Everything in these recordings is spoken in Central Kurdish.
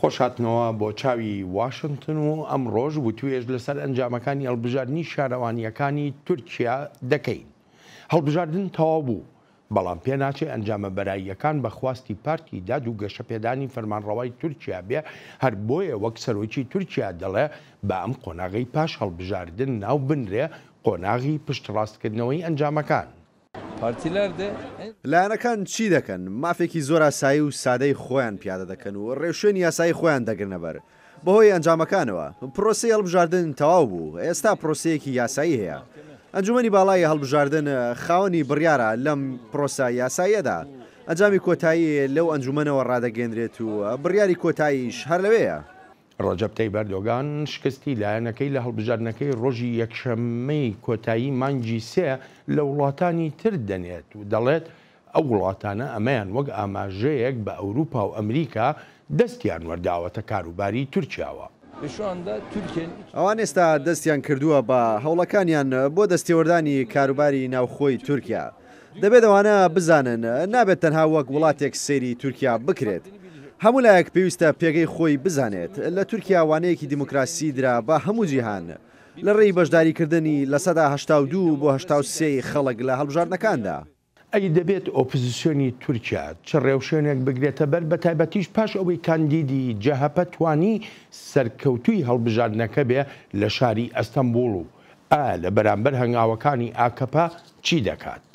خۆشهاتنەوە بۆ چاوی واشنتن و ئەمڕۆش وتوێژ لەسەر ئەنجامەکانی هەڵبژاردنی شارەوانییەکانی تورکیا دەکەین. هەڵبژاردن تەواو بوو، بەڵام پێناچێ ئەنجامە بەراییەکان بە خواستی پارتی داد و گەشەپێدانی فەرمانڕەوای تورکیا بێ، هەر بۆیە وەک سەرۆکی تورکیا دەڵێ با ئەم قۆناغەی پاش هەڵبژاردن ناو بنرێ قۆناغی پشتڕاستکردنەوەی ئەنجامەکان. لایەنەکان چی دەکەن؟ مافێکی زۆر ئاسایی و سادەی خۆیان پیادە دەکەن و ڕێوشوێنی یاسایی خۆیان دەگرنەبەر. بەهۆی ئەنجامەکانەوە، پرۆسەی هەڵبژاردن تەواو بوو، ئێستا پرۆسەیەکی یاسایی هەیە. ئەنجومەنی باڵای هەڵبژاردن خاوەنی بڕیارە لەم پرۆسە یاساییەدا. ئەنجامی کۆتایی لەو ئەنجومەنەوە ڕادەگەیەنرێت و بڕیاری کۆتاییش هەر لەوێیە. ڕەجەب تەیب ئەردۆگان شکستی لایەنەکەی لە هەڵبژاردنەکەی ڕۆژی یەکشەممەی کۆتایی مانگی سێ لە وڵاتانی تر دەنێت و دەڵێت ئەو وڵاتانە ئەمەیان وەک ئاماژەیەک بە ئەوروپا و ئەمریکا دەستیان وەرداوەتە کاروباری تورکیاوە. ئەوان ئێستا دەستیان کردووە بە هەوڵەکانیان بۆ دەستێوەردانی کاروباری ناوخۆی تورکیا. دەبێت ئەوانە بزانن نابێت تەنها وەک وڵاتێک سەیری تورکیا بکرێت. هەموو لایەک پێویستە پێگەی خۆی بزانێت. لە تورکیا وانەیەکی دیموکراسی درا بە هەموو جیهان لە ڕێی بەشداریکردنی 82% بۆ 83 ی خەڵک لە هەڵبژاردنەکاندا. ئەی دەبێت ئۆپزسیۆنی تورکیا چ ڕێوشوێنێک بگرێتە بەر بەتایبەتیش پاش ئەوەی کاندیدی جەهەپە توانی سەرکەوتووی هەڵبژاردنەکە بێ لە شاری ئەستەنبوڵ و ئایا لە بەرامبەر هەنگاوەکانی ئاکەپە چی دەکات؟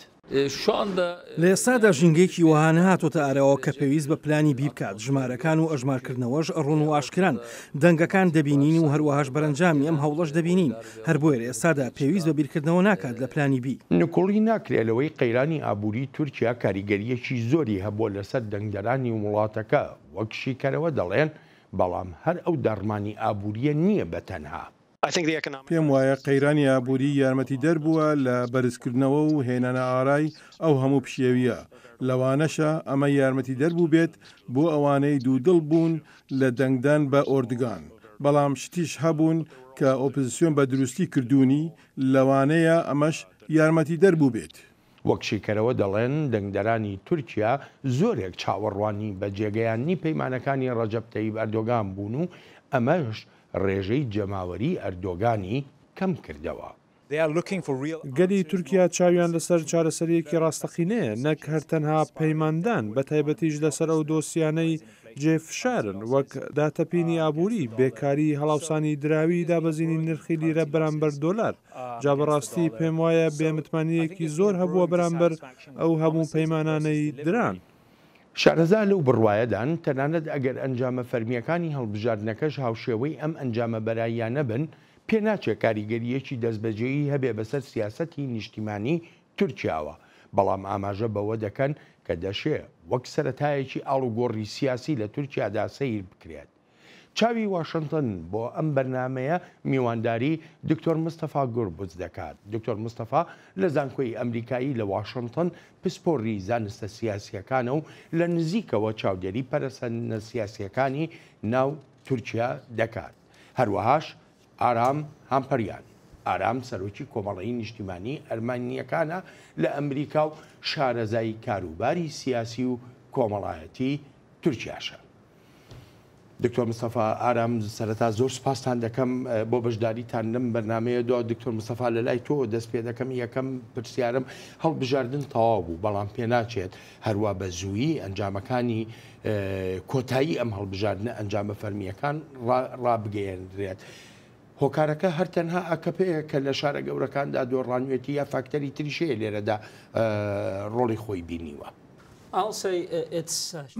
لە ئێستادا ژینگەیەکی وەها نەهاتۆتە ئاراوە کە پێویست بە پلانی بی بکات، ژمارەکان و ئەژمارکردنەوەش ڕوون و ئاشکران، دەنگەکان دەبینین و هەروەهاش بەرەنجامی ئەم هەوڵەش دەبینین، هەر بۆیە لە ئێستادا پێویست بە بیرکردنەوە ناکات لە پلانی بی. نکوڵی ناکرێ لەوەی قەیرانی ئابووری تورکیا کاریگەرییەکی زۆری هەبووە لەسەر دەنگدەرانی وڵاتەکە، وەک شیکەرەوە دەڵێن، بەڵام هەر ئەو داڕمانی ئابوورییە نییە بە تەنها. پێم وایە قەیرانی ئابووری یارمەتیدەر بووە لە بەرزکردنەوە و هێنانەئارای ئەو هەموو پشێوییە، لەوانەشە ئەمە یارمەتیدەر بووبێت بۆ ئەوانەی دوودڵ بوون لە دەنگدان بە ئۆردگان، بەڵام شتیش هەبوون کە ئۆپزسیۆن بە دروستی کردوونی، لەوانەیە ئەمەش یارمەتیدەر بووبێت. وەک شیکەرەوە دەڵێن، دەنگدەرانی تورکیا زۆرێک چاوەڕوانی بەجێگەیاندنی پەیمانەکانی ڕەجەب تەیب ئەردۆگان بوون و ئەمەش ڕێژەی جەماوەریی ئەردۆگانی کەم کردەوە. گەلی تورکیا چاویان لەسەر چارەسەرییەکی ڕاستەقینەیە نەک هەر تەنها پەیماندان، بەتایبەتیش لەسەر ئەو دۆسیانەی جێ فشارن، وەک داتەپینی ئابووری، بێکاری، هەڵاوسانی دراوی، دابەزینی نرخی لیرە بەرامبەر دۆلار. جا بەڕاستی پێموایە بێمتمانەیەکی زۆر هەبووە بەرامبەر ئەو هەموو پەیمانانەی دران. شارەزا لەو بڕوایەدان، تەنانەت ئەگەر ئەنجامە فەرمییەکانی هەڵبژاردنەکەش هاوشێوەی ئەم ئەنجامە بەراییانە بن، پێناچێ کاریگەرییەکی دەستبەجێی هەبێ بەسەر سیاسەتی نیشتیمانی تورکیاوە، بەڵام ئاماژە بەوە دەکەن کە دەشێ وەک سەرەتایەکی ئاڵوگۆڕی سیاسی لە تورکیادا سەیر بکرێت. چاوی واشنتن بۆ ئەم بەرنامەیە میوانداری دکتۆر مستەفا گوربوز دەکات. دکتۆر مستەفا لە زانکۆی ئەمریکایی لە واشنتن پسپۆری زانستە سیاسییەکانە و لە نزیکەوە چاودێری پەرەسەندنە سیاسییەکانی ناو تورکیا دەکات. هەروەهاش ئارام هامپەریان ئارام سەرۆکی کۆمەڵەی نیشتیمانی ئەرمەنییەکانە لە ئەمریکا و شارەزای کاروباری سیاسی و کۆمەڵایەتی تورکیاشە. دکتۆر مستەفا ئارام سەرەتا زۆر سوپاستان دەکەم بۆ بەشداریتان لەم بەرنمەیە دو دکتۆر مستەفا لە لای تۆ دەست پێ دەکەم یەکەم پرسیارم هەڵبژاردن تەواو بوو بەڵام پێ ناچێت هەروە بە زوویی ئەنجامەکانی کۆتایی ئەم هەڵبژاردنە ئەنجامە فەرمیەکان ڕابگەیەنرێت. هۆکارەکە هەر تەنها ئاکەپەیە کە لە شارە گەورەکاندا دۆڕانوێتی یا فاکتەری تریش هەیە لێرەدا ڕۆڵی خۆی بینیوە؟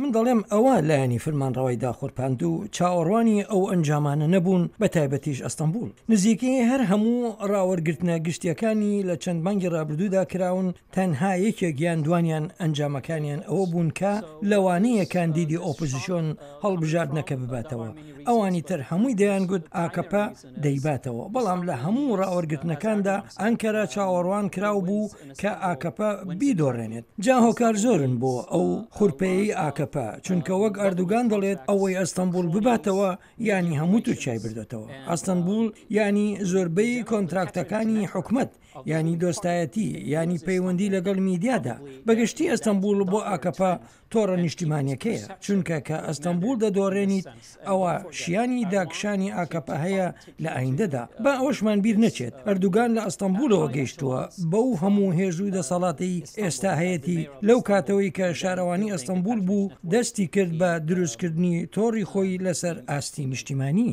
من دەڵێم ئەوە لایەنی فرمانڕەوای داخورپاند و چاوەڕوانی ئەو ئەنجامانە نەبوون بە تایبەتیش ئەستەنبوڵ. نزیکەی هەر هەموو ڕاوەرگرتنە گشتیەکانی لە چەند مانگی ڕابردوودا کراون تەنها یەکێک یان دوانیان ئەنجامەکانیان ئەوە بوون کە لەوانەیە کاندیدی ئۆپۆزسیۆن هەڵبژاردنەکە بباتەوە، ئەوانی تر هەمووی دەیانگوت ئاکەپە دەیباتەوە، بەڵام لە هەموو ڕاوەرگرتنەکاندا ئەنکەرە چاوەڕوان کراو بوو کە ئاکەپە بیدۆڕێنێت، جا هۆکار زۆرن بۆ. ئەو خورپەیەی ئاکەپە، چونکە وەک ئەردوگان دەڵێت ئەوەی ئەستەنبوڵ بباتەوە یانی هەموو تورکیای بردۆتەوە. ئەستەنبوڵ یانی زۆربەی کۆنتراکتەکانی حکومەت، یانی دۆستایەتی، یانی پەیوەندی لەگەڵ میدیادا. بەگشتی ئەستەنبوڵ بۆ ئاکەپە تۆڕە نیشتیمانیەکەیە، چونکە کە ئەستەنبوڵ دەدۆڕێنیت ئەوا شیانی داکشانی ئاکەپە هەیە لە ئایندەدا. با ئەوەشمان بیر نەچێت ئەردوگان لە ئەستەنبوڵەوە گەیشتووە بەو هەموو هێز و دەسەڵاتەی ئێستا هەیەتی، لەو کاتەوەی کە شارەوانی ئەستەنبوڵ بوو دەستی کرد بە دروستکردنی تۆڕی خۆی لەسەر ئاستی نیشتیمانی.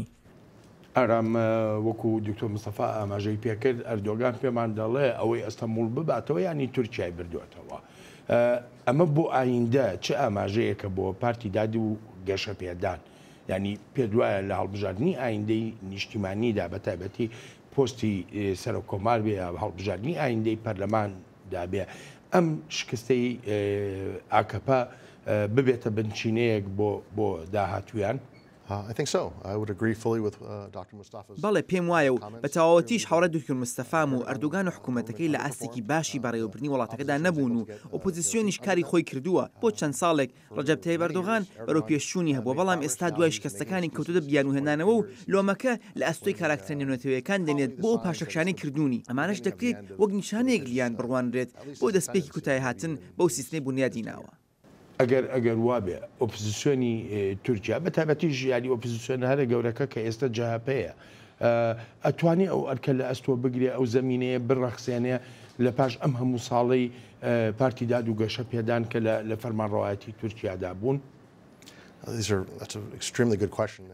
ئارام، وەکو دکتۆر مستەفا ئاماژەی پێکرد، ئەردۆگان پێمان دەڵێ ئەوەی ئەستەنبوڵ بباتەوە یانی تورکیای بردووەتەوە. ئەمە بۆ ئایندە چ ئاماژەیەکە بۆ پارتی داد و گەشەپێدان؟ یانی پێت وایە لە هەڵبژاردنی ئایندەی نیشتیمانیدا بە تایبەتی پۆستی سەرۆککۆمار بێ یا هەڵبژاردنی ئایندەی پەرلەماندا بێ ئەم شکستەی ئاکەپە ببێتە بنچینەیەک بۆ داهاتوویان؟ بەڵێ پێم وایە و بە تەواوەتیش هاوڕای دکتۆر مستەفام و ئەردۆگان و حکوومەتەکەی لە ئاستێکی باشی بەڕێوەبردنی وڵاتەکەدا نەبوون و ئۆپۆزیسیۆنیش کاری خۆی کردووە بۆ چەند ساڵێک ڕەجەب تەیب ئەردۆغان بەرەو پێشچوونی هەبووە بەڵام ئێستا دوای شکەستەکانی کەوتۆتە بیانووهێنانەوە و لۆمەکە لە ئەستۆی کاراکتەرە نێونەتەوەیەکان دەنێت بۆ ئەو پاشەکشانەی کردوونی ئەمانەش دەکرێت وەک نیشانەیەک لیان بڕوانرێت بۆ دەستپێکی کوتایهاتن بەو سیستمەی بونیادی ناوە. ئەگەر ئەگەر وابێ ئۆپزسیۆنی تورکیا بە تایبەتیش یاری ئۆپزسیۆنە هەرە گەورەکە کە ئێستا جەهەپەیە ئەتوانێ ئەو ئەرکە لە ئەستۆ بگرێ ئەو زەمینەیە بڕەخسێنێ لە پاش ئەم هەموو ساڵەی پارتی داد و گەشە پێدان کە لە فەرمانڕەوایەتی تورکیادا بوون؟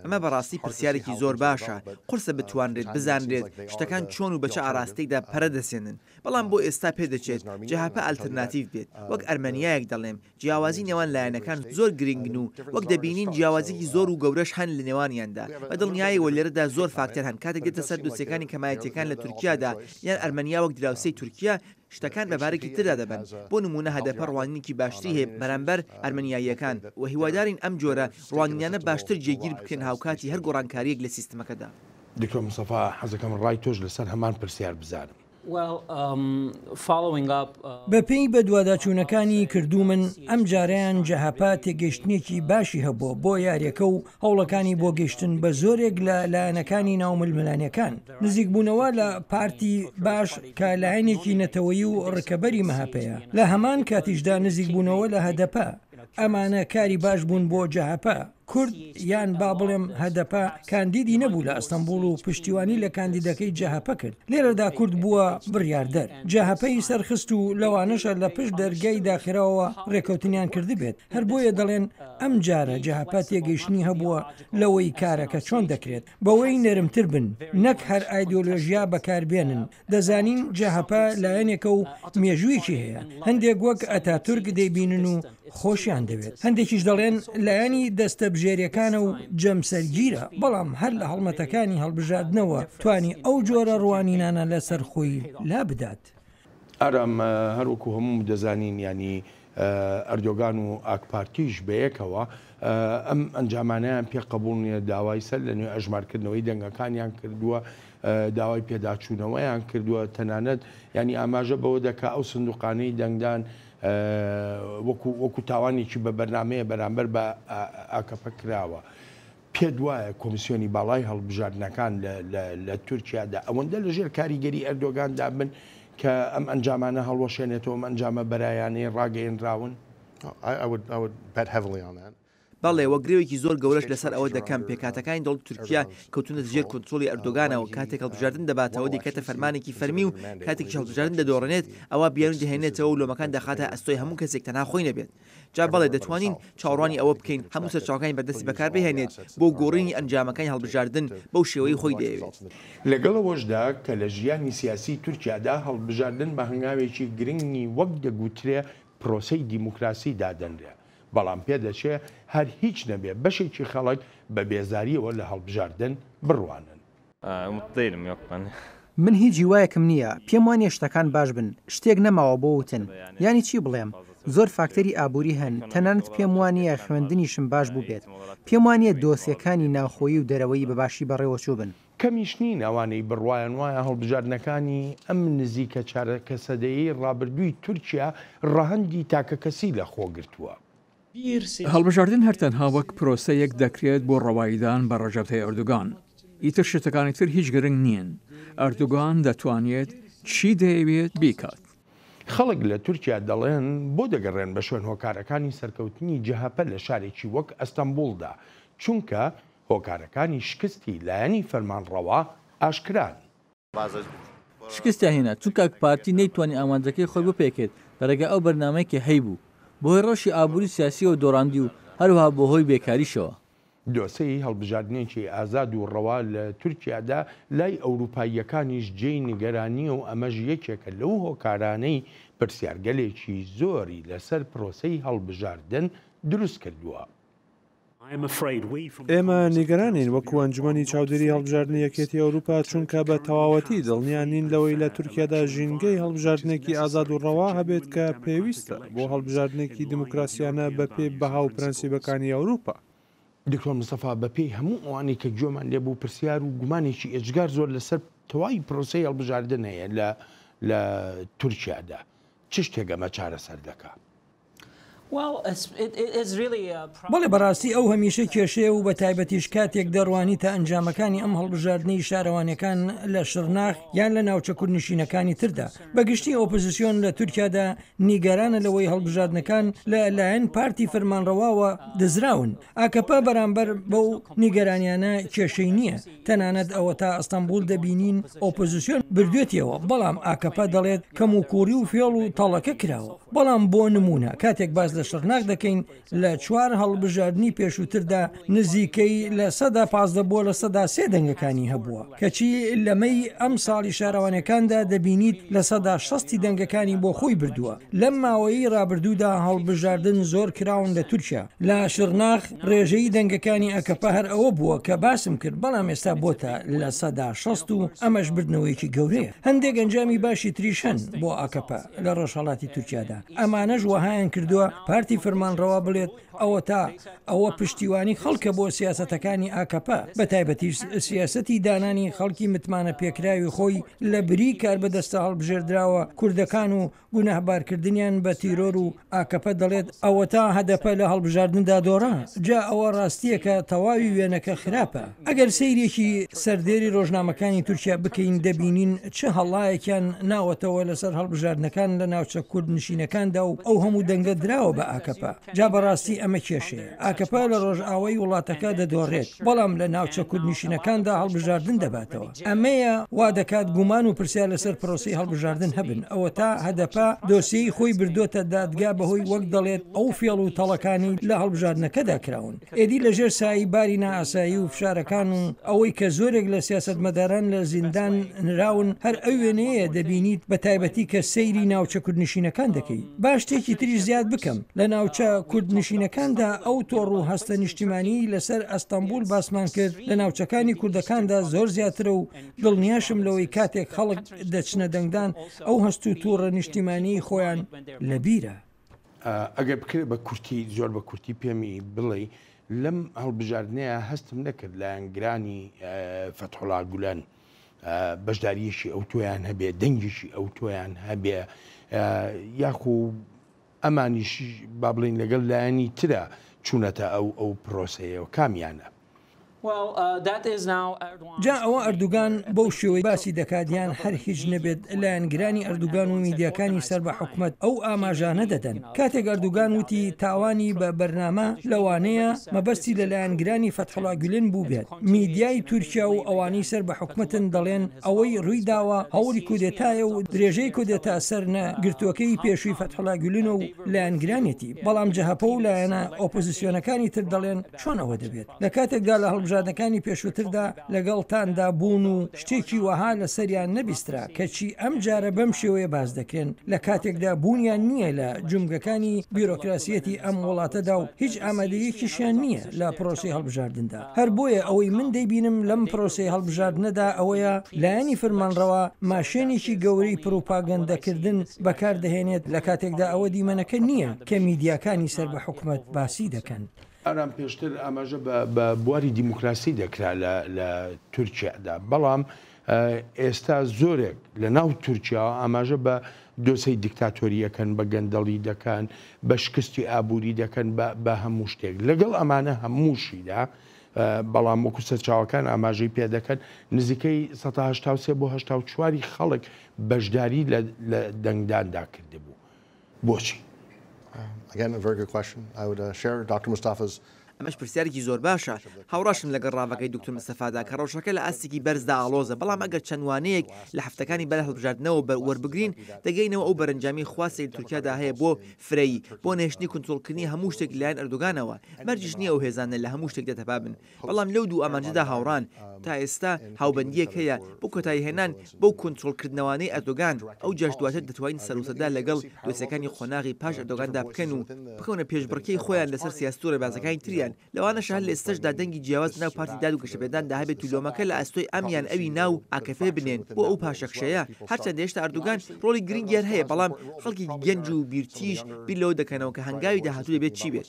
ئەمە بەڕاستی پرسیارێکی زۆر باشە، قورسە بتوانرێت بزانرێت شتەکان چۆن و بە چ ئاراستەیەکدا پەرە دەسێنن، بەڵام بۆ ئێستا پێدەچێت جەهەپە ئەلتەرناتیڤ بێت، وەک ئەرمەنیایەک دەڵێم جیاوازی نێوان لایەنەکان زۆر گرنگن و وەک دەبینین جیاوازیی زۆر و گەورەش هەن لە نێوانیاندا، بە دڵنیایەوە لێرەدا زۆر فاکتەر هەن کاتێک دێتە سەر دۆسیەکانی کەمایەتییەکان لە تورکیادا یان ئەرمەنیا وەک دراوسێی تورکیا شتەکان بە بارێکی تردا دەبەن، بۆ نموونە هەدەپە ڕوانینێکی باشتری هەیە بەرامبەر ئەرمەنیاییەکان و هیوادارین ئەم جۆرە ڕوانینانە باشتر جێگیر بکرێن هاوکاتی هەر گۆڕانکارییەک لە سیستمەکەدا. دکتۆر مستەفا حەزەکەم ڕای تۆش لەسەر هەمان پرسیار بزانم. بەپێی بەدواداچوونەکانی کردوومن، ئەمجارەیان جەهەپە تێگەیشتنێکی باشی هەبووە بۆ یاریەکە و هەوڵەکانی بۆ گەیشتن بە زۆرێک لە لایەنەکانی ناو ململانێکان، نزیکبوونەوە لە پارتی باش کە لایەنێکی نەتەوەیی و ڕکەبەری مەهەپەیە، لە هەمان کاتیشدا نزیکبوونەوە لە هەدەپە، ئەمانە کاری باش بوون بۆ جەهەپە. کورد یان با بڵێم هەدەپە کاندیدی نەبوو لە ئەستەنبوڵ و پشتیوانی لە کاندیدەکەی جەهەپە کرد، لێرەدا کورد بووە بڕیاردەر، جەهەپەی سەرخست و لەوانەشە لە پشت دەرگای داخراوەوە رێکەوتنیان کردبێت، هەر بۆیە دەڵێن ئەمجارە جەهەپە تێگەیشتنی هەبووە لەوەی کارەکە چۆن دەکرێت، بەوەی نەرمتر بن نەک هەر ئایدۆلۆژیا بەکاربێنن، دەزانین جەهەپە لایەنێکە و مێژوویەکی هەیە، هەندێک وەک ئەتاتورک دەیبینن و خۆشیان دەوێت، هەندێکیش دەڵێن لایەنی دەستەبژێریەکانە و جەمسەرگیرە، بەڵام هەر لە هەڵمەتەکانی هەڵبژاردنەوە توانی ئەو جۆرە ڕوانینانە لەسەر خۆی لابدات. ئارام، هەروەکو هەموو دەزانین یانی ئەردۆگان و ئاکپارتیش بەیەکەوە ئەم ئەنجامانەیان پێ قبوڵ نییە، داوای سەر لە نوێ ئەژمارکردنەوەی دەنگەکانیان کردووە، داوای پێداچوونەوەیان کردووە، تەنانەت یانی ئاماژە بەوە دەکا ئەو سندوقانەی دەنگدان وەکو وەکو تاوانێکی بە بەرنامەیە بەرامبەر بە ئاکەپە کراوە. پێت وایە کۆمیسیۆنی باڵای هەڵبژاردنەکان لە تورکیادا ئەوەندە لەژێر کاریگەری ئەردۆگاندا بن کە ئەم ئەنجامانە هەڵوەشێنێتەوە، ئەم ئەنجامە بەرایانەی ڕاگەیەنراون؟ بەڵێ، وە گرەوێکی زۆر گەورەش لەسەر ئەوە دەکەم، پێکهاتەکانی دەوڵەتی تورکیا کەوتوونەتە ژێر کۆنترۆڵی ئەردۆگانەوە، کاتێک هەڵبژاردن دەباتەوە دەیکاتە فەرمانێکی فەرمی و کاتێکیش هەڵبژاردن دەدۆڕێنێت ئەوا بیانوو دەهێنێتەوە و لۆمەکان دەخاتە ئەستۆی هەموو کەسێک تەنها خۆی نەبێت. جا بەڵێ دەتوانین چاوەڕوانی ئەوە بکەین هەموو سەرچاوەکانی بەردەستی بەکاربهێنێت بۆ گۆڕینی ئەنجامەکانی هەڵبژاردن بەو شێوەیەی خۆی دەیەوێت. لەگەڵ ئەوەشدا کە لە ژیانی سیاسیی تورکیادا هەڵبژاردن بە هەنگاوێکی گرنگی وەک دەگوترێ پرۆسەی دیموکراسی دادەنرێ، بەڵام پێدەچێ هەر هیچ نەبێ بەشێکی خەڵک بە بێزارییەوە لە هەڵبژاردن بڕوانن. من هیچ هیوایەکم نییە، پێم وانییە شتەکان باش بن، شتێک نەماوە بۆ وتن، یانی چی بڵێم، زۆر فاکتەری ئابووری هەن، تەنانەت پێم وانییە خوێندنیشم باش بووبێت، پێم وانییە دۆسیەکانی ناوخۆیی و دەرەوەیی بە باشی بەڕێوەچووبن. کەمیش نین ئەوانەی بڕوایان وایە هەڵبژاردنەکانی ئەم نزیکە چارەکە سەدەیەی ڕابردووی تورکیا ڕەهەندی تاکەکەسی لەخۆگرتووە. هەڵبژاردن هەر تەنها وەک پرۆسەیەک دەکرێت بۆ ڕەواییدان بە ڕەجەب تەیب ئەردۆگان. ئیتر شتەکانی تر هیچ گرنگ نین. ئەردۆگان دەتوانێت چی دەیەوێت بیکات. خەڵک لە تورکیا دەڵێن بۆ دەگەڕێن بە شوێن هۆکارەکانی سەرکەوتنی جەهەپە لە شارێکی وەک ئەستەنبوڵدا، چونکە هۆکارەکانی شکستی لایەنی فەرمانڕەوا ئاشکران. شکستیان هێنا، چونکە ئاکپارتی نەیتوانی ئامانجەکەی خۆی بپێکێت لە ڕێگای ئەو بەرنامەی کە هەیبوو، بەهۆی ڕەوشی ئابووری و سیاسییەوە دۆڕاندی و هەروەها بەهۆی بێکاریشەوە. دۆسێی هەڵبژاردنێکی ئازاد و ڕەوا لە تورکیادا لای ئەوروپاییەکانیش جێی نیگەرانییە و ئەمەش یەکێکە لەو هۆکارانەی پرسیارگەلێکی زۆری لەسەر پرۆسەی هەڵبژاردن دروستکردووە. ئێمە نیگەرانین وەکو ئەنجومەنی چاودێری هەڵبژاردنی یەکێتی ئەوروپا، چونکە بە تەواوەتی دڵنیا نین لەوەی لە تورکیادا ژینگەی هەڵبژاردنێکی ئازاد و ڕەوا هەبێت کە پێویستە بۆ هەڵبژاردنێکی دیموکراسیانە بەپێی بەها و پرەنسیبەکانی ئەوروپا. دکتۆر مستەفا، بەپێی هەموو ئەوانەی کە گوێمان لێ بوو پرسیار و گومانێکی ئێجگار زۆر لەسەر تەواوی پرۆسەی هەڵبژاردن هەیە لە لە تورکیادا، چ شتێک ئەمە چارەسەر دەکا؟ بەڵێ بەڕاستی ئەو هەمیشە کێشەیە و بە تایبەتیش کاتێک دەڕوانیتە ئەنجامەکانی ئەم هەڵبژاردنەی شارەوانیەکان لە شڕناخ یان لە ناوچە کوردنشینەکانی تردا. بە گشتی ئۆپۆزسیۆن لە تورکیادا نیگەرانە لەوەی هەڵبژاردنەکان لە لایەن پارتی فەرمانڕەواوە دزراون. ئاکەپە بەرامبەر بەو نیگەرانیانە کێشەی نییە، تەنانەت ئەوەتا ئەستەنبوڵ دەبینین ئۆپۆزسیۆن بردوێتیەوە، بەڵام ئاکەپە دەڵێت کەموکوڕی و فێڵ و تەڵەکە کراوە. بەڵام بۆ نموونە کاتێک باس لە شڕناخ دەکەین لە چوار هەڵبژاردنی پێشووتردا نزیکەی 15% بۆ 3% دەنگەکانی هەبووە، کەچی لەمەی ئەمساڵی شارەوانیەکاندا دەبینیت 60% ی دەنگەکانی بۆ خۆی بردووە. لەم ماوەیەی ڕابردوودا هەڵبژاردن زۆر کراون لە تورکیا، لە شڕناخ ڕێژەی دەنگەکانی ئەکەپە هەر ئەوە بووە کە باسم کرد، بەڵام ئێستا بۆتە 60% و ئەمەش بردنەوەیەکی گەورەیە. هەندێک ئەنجامی باشی تریش هەن بۆ ئاکەپە لە ڕۆژهەڵاتی تورکیادا، ئەمانەش وەهایان کردووە پارتی فەرمانڕەوا بڵێت ئەوەتا ئەوە پشتیوانی خەڵکە بۆ سیاسەتەکانی ئاکەپە، بەتایبەتیش سیاسەتی دانانی خەڵکی متمانەپێکراوی خۆی لە بری کاربەدەستە هەڵبژێردراوە کوردەکان و گوناهبارکردنیان بە تیرۆر و ئاکەپە دەڵێت ئەوەتا هەدەپە لە هەڵبژاردندا دۆڕا، جا ئەوە ڕاستییەکە تەواوی وێنەکە خراپە. ئەگەر سەیرێکی سەردێری ڕۆژنامەکانی تورکیا بکەین دەبینین چ هەڵایەکیان ناوەتەوە لەسەر هەڵبژاردنەکان لە ناوچە کوردنشینەکاندا و ئەو هەموو دەنگە دراوە بە ئاکەپە. جا بەڕاستی ئەمە کێشەیە. ئاکەپە لە ڕۆژئاوای وڵاتەکە دەدۆڕێت، بەڵام لە ناوچە کوردنشینەکاندا هەڵبژاردن دەباتەوە. ئەمەیە وا دەکات گومان و پرسیار لەسەر پرۆسەی هەڵبژاردن هەبن. ئەوەتا هەدەپە دۆسیەی خۆی بردۆتە دادگا بەهۆی وەک دەڵێت ئەو فێڵ و تەڵەکانی لە هەڵبژاردنەکەدا کراون. ئێدی لەژێر سایەی باری نائاسایی و فشارەکان و ئەوەی کە زۆرێک لە سیاسەتمەداران لە زیندان نراون، هەر ئەو وێنەیەیە دەبینیت بە تایبەتی کە سەیری ناوچە کوردنشینەکان دەکەی. با شتێکی تریش زیاد بکەم، لە ناوچە کوردنشینەکاندا ئەو تۆڕ و هەستە نیشتیمانیی لەسەر ئەستەنبوڵ باسمان کرد لە ناوچەکانی کوردەکاندا زۆر زیاترە و دڵنیاشم لەوەی کاتێک خەڵک دەچنە دەنگدان ئەو هەست و توڕە نیشتیمانیی خۆیان لەبیرە. ئەگەر بکرێت بە کورتی زۆر بە کورتی پێمی بڵێی لەم هەڵبژاردنەیە هەستم نەکرد لایەنگرانی فەتحوڵا گولەن بەشداریەکی ئەوتۆیان هەبێ دەنگێکی ئەوتۆیان هەبێ یاخو ئەمانیش با بڵین لەگەڵ لایەنی ترە چوونەتە ئەو ئەو پرۆسەیەوە کامیانە؟ جا ئەوە ئەردوگان بەو شێوەی باسی دەکات یان هەر هیچ نەبێت لایەنگرانی ئەردوگان و میدیاکانی سەر بە حکومەت ئەو ئاماژانە دەدەن. کاتێک ئەردوگان وتی تاوانی بە بەرنامە لەوانەیە مەبەستی لە لایەنگرانی فەتحوڵا گولن بووبێت. میدیای تورکیا و ئەوانەی سەر بە حکومەتن دەڵێن ئەوەی ڕوویداوە هەوڵی کودێتایە و درێژەی کودێتا سەرنەگرتووەکەی پێشووی فەتحوڵا گولنە و لایەنگرانیەتی. بەڵام جەهەپە و لایەنە ئۆپۆزسیۆنەکانی تر دەڵێن چۆن ئەوە دەبێت؟ لە کاتێکدا لە هەڵبژاردنەکانی پێشووتردا لەگەڵتاندا بوون و شتێکی وەها لەسەریان نەبیسترا، کەچی ئەم جارە بەم شێوەیە باس دەکرێن، لە کاتێکدا بوونیان نییە لە جومگەکانی بیرۆکراسییەتی ئەم وڵاتەدا و هیچ ئامادەییەکیشیان نییە لە پرۆسەی هەڵبژاردندا. هەر بۆیە ئەوەی من دەیبینم لەم پرۆسەی هەڵبژاردنەدا ئەوەیە لایەنی فرمانڕەوا ماشێنێکی گەورەی پروپاگەندەکردن بەکاردەهێنێت لە کاتێکدا ئەوە دیمەنەکە نییە کە میدیاکانی سەر بە حکومەت باسی دەکەن. ئارام پێشتر ئاماژە بە بواری دیموکراسی دەکرا لە تورکیادا، بەڵام ئێستا زۆرێک لە ناو تورکیاوە ئاماژە بە دۆسێی دیکتاتۆری ئەکەن، بە گەندەڵی دەکەن، بە شکستی ئابووری دەکەن، بە هەموو شتێک. لەگەڵ ئەمانە هەمووشیدا، بەڵام وەکو سەرچاوەکان ئاماژەی پێ دەکەن، نزیکەی 83% بۆ 84 ی خەڵک بەشداری لە دەنگداندا کردبوو. بۆچی؟ ئەمەش پرسیارێکی زۆر باشە. هاوڕاشم لەگەڵ ڕاڤەکەی دوکتور مستەفادا کە ڕەوشەکە لە ئاستێکی بەرزدا ئاڵۆزە، بەڵام ئەگەر چەند وانەیەک لە هەفتەکانی بەر هەڵبژاردنەوە وەربگرین، دەگەینەوە ئەو بەرەنجامەی خواستێک لە تورکیادا هەیە بۆ فرەیی، بۆ نەهێشتنی کونترۆڵکردنی هەموو شتێک لەلایەن ئەردۆگانەوە. مەرجیش نییە ئەو هێزانە لە هەموو شتێکدا تەبا بن. بەڵام لەو دوو ئامانجەدا هاوڕان. تا ئێستا هاوبەندییەک هەیە بۆ کۆتاییهێنان بەو کۆنترۆڵکردنەوانەی ئەردۆگان، ئەوجاش دواتر دەتوانین سەروسەدا لەگەڵ دۆسیەکانی قۆناغی پاش ئەردۆگاندا بکەن و بکەونە پێشبڕکێی خۆیان لەسەر سیاسەت و ڕێبازەکانی تریان. لەوانەشە هەر لە ئێستەشدا دەنگی جیاواز لەناو پارتی داد و گەشەپێداندا هەبێت و لۆمەکە لە ئەستۆی ئەم یان ئەوی ناو ئاکەپێ بنێن بۆ ئەو پاشەکشەیە. هەرچەندە هێشتا ئەردۆگان ڕۆڵی گرنگی هەر هەیە، بەڵام خەڵکێکی گەنج و بیرتیژ بیر لەوە دەکەنەوە کە هەنگاوی داهاتوو دەبێت چی بێت.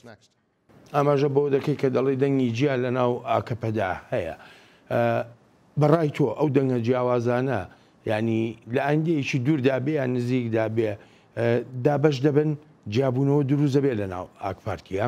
ئاماژە بەوە دەکەی کە دەڵێی دەنگی جیا لە ناو ئاکەپەدا هەیە. بە ڕای تۆ ئەو دەنگە جیاوازانە یانی لە ئایندەیەکی دووردا بێ یان نزیکدا بێ دابەش دەبن، جیابوونەوە دروست دەبێ لە ناو ئاکپارتییە؟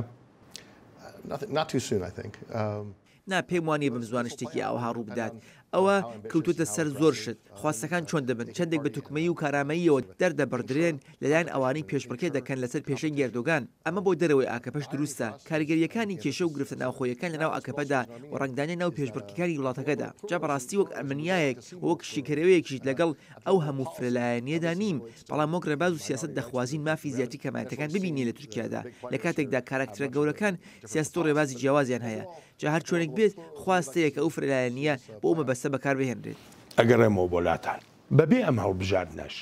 نا پێم وانیە بەم زوانە شتێکی ئاوەها ڕووبدات، ئەوە کەوتووەتە سەر زۆر شت، خواستەکان چۆن دەبن، چەندێک بە توکمەیی و کارامەییەوە دەردەبڕدرێن لەلایەن ئەوانەی پێشبڕکێ دەکەن لەسەر پێشەنگی ئەردۆگان، ئەمە بۆ دەرەوەی ئاکەپەش دروستە، کاریگەرییەکانی کێشە و گرفتە ناوخۆییەکان لەناو ئاکەپەدا و ڕەنگدانەوەی ناو پێشبڕکێکانی وڵاتەکەدا. جا بەڕاستی وەک ئەرمەنیایەک و وەک شیکەرەوەیەکیش لەگەڵ ئەو هەموو فرەلایەنییەدا نیم، بەڵام وەک ڕێباز و سیاسەت دەخوازین مافی زیاتری کەمایەتەکان ببینین لە تورکیادا، لەکاتێکدا کاراکتەرە گەورەکان سیاسەت و ڕێبازی جیاوازیان هەیە، جا هەر چۆنێک بێت خواست هەیە کە ئەو فرەلایەنییە بۆ ئەو مەبەستە بەکار بهێنرێت. ئەگەڕێمەوە بۆ لاتان. بەبێ ئەم هەڵبژاردنەش،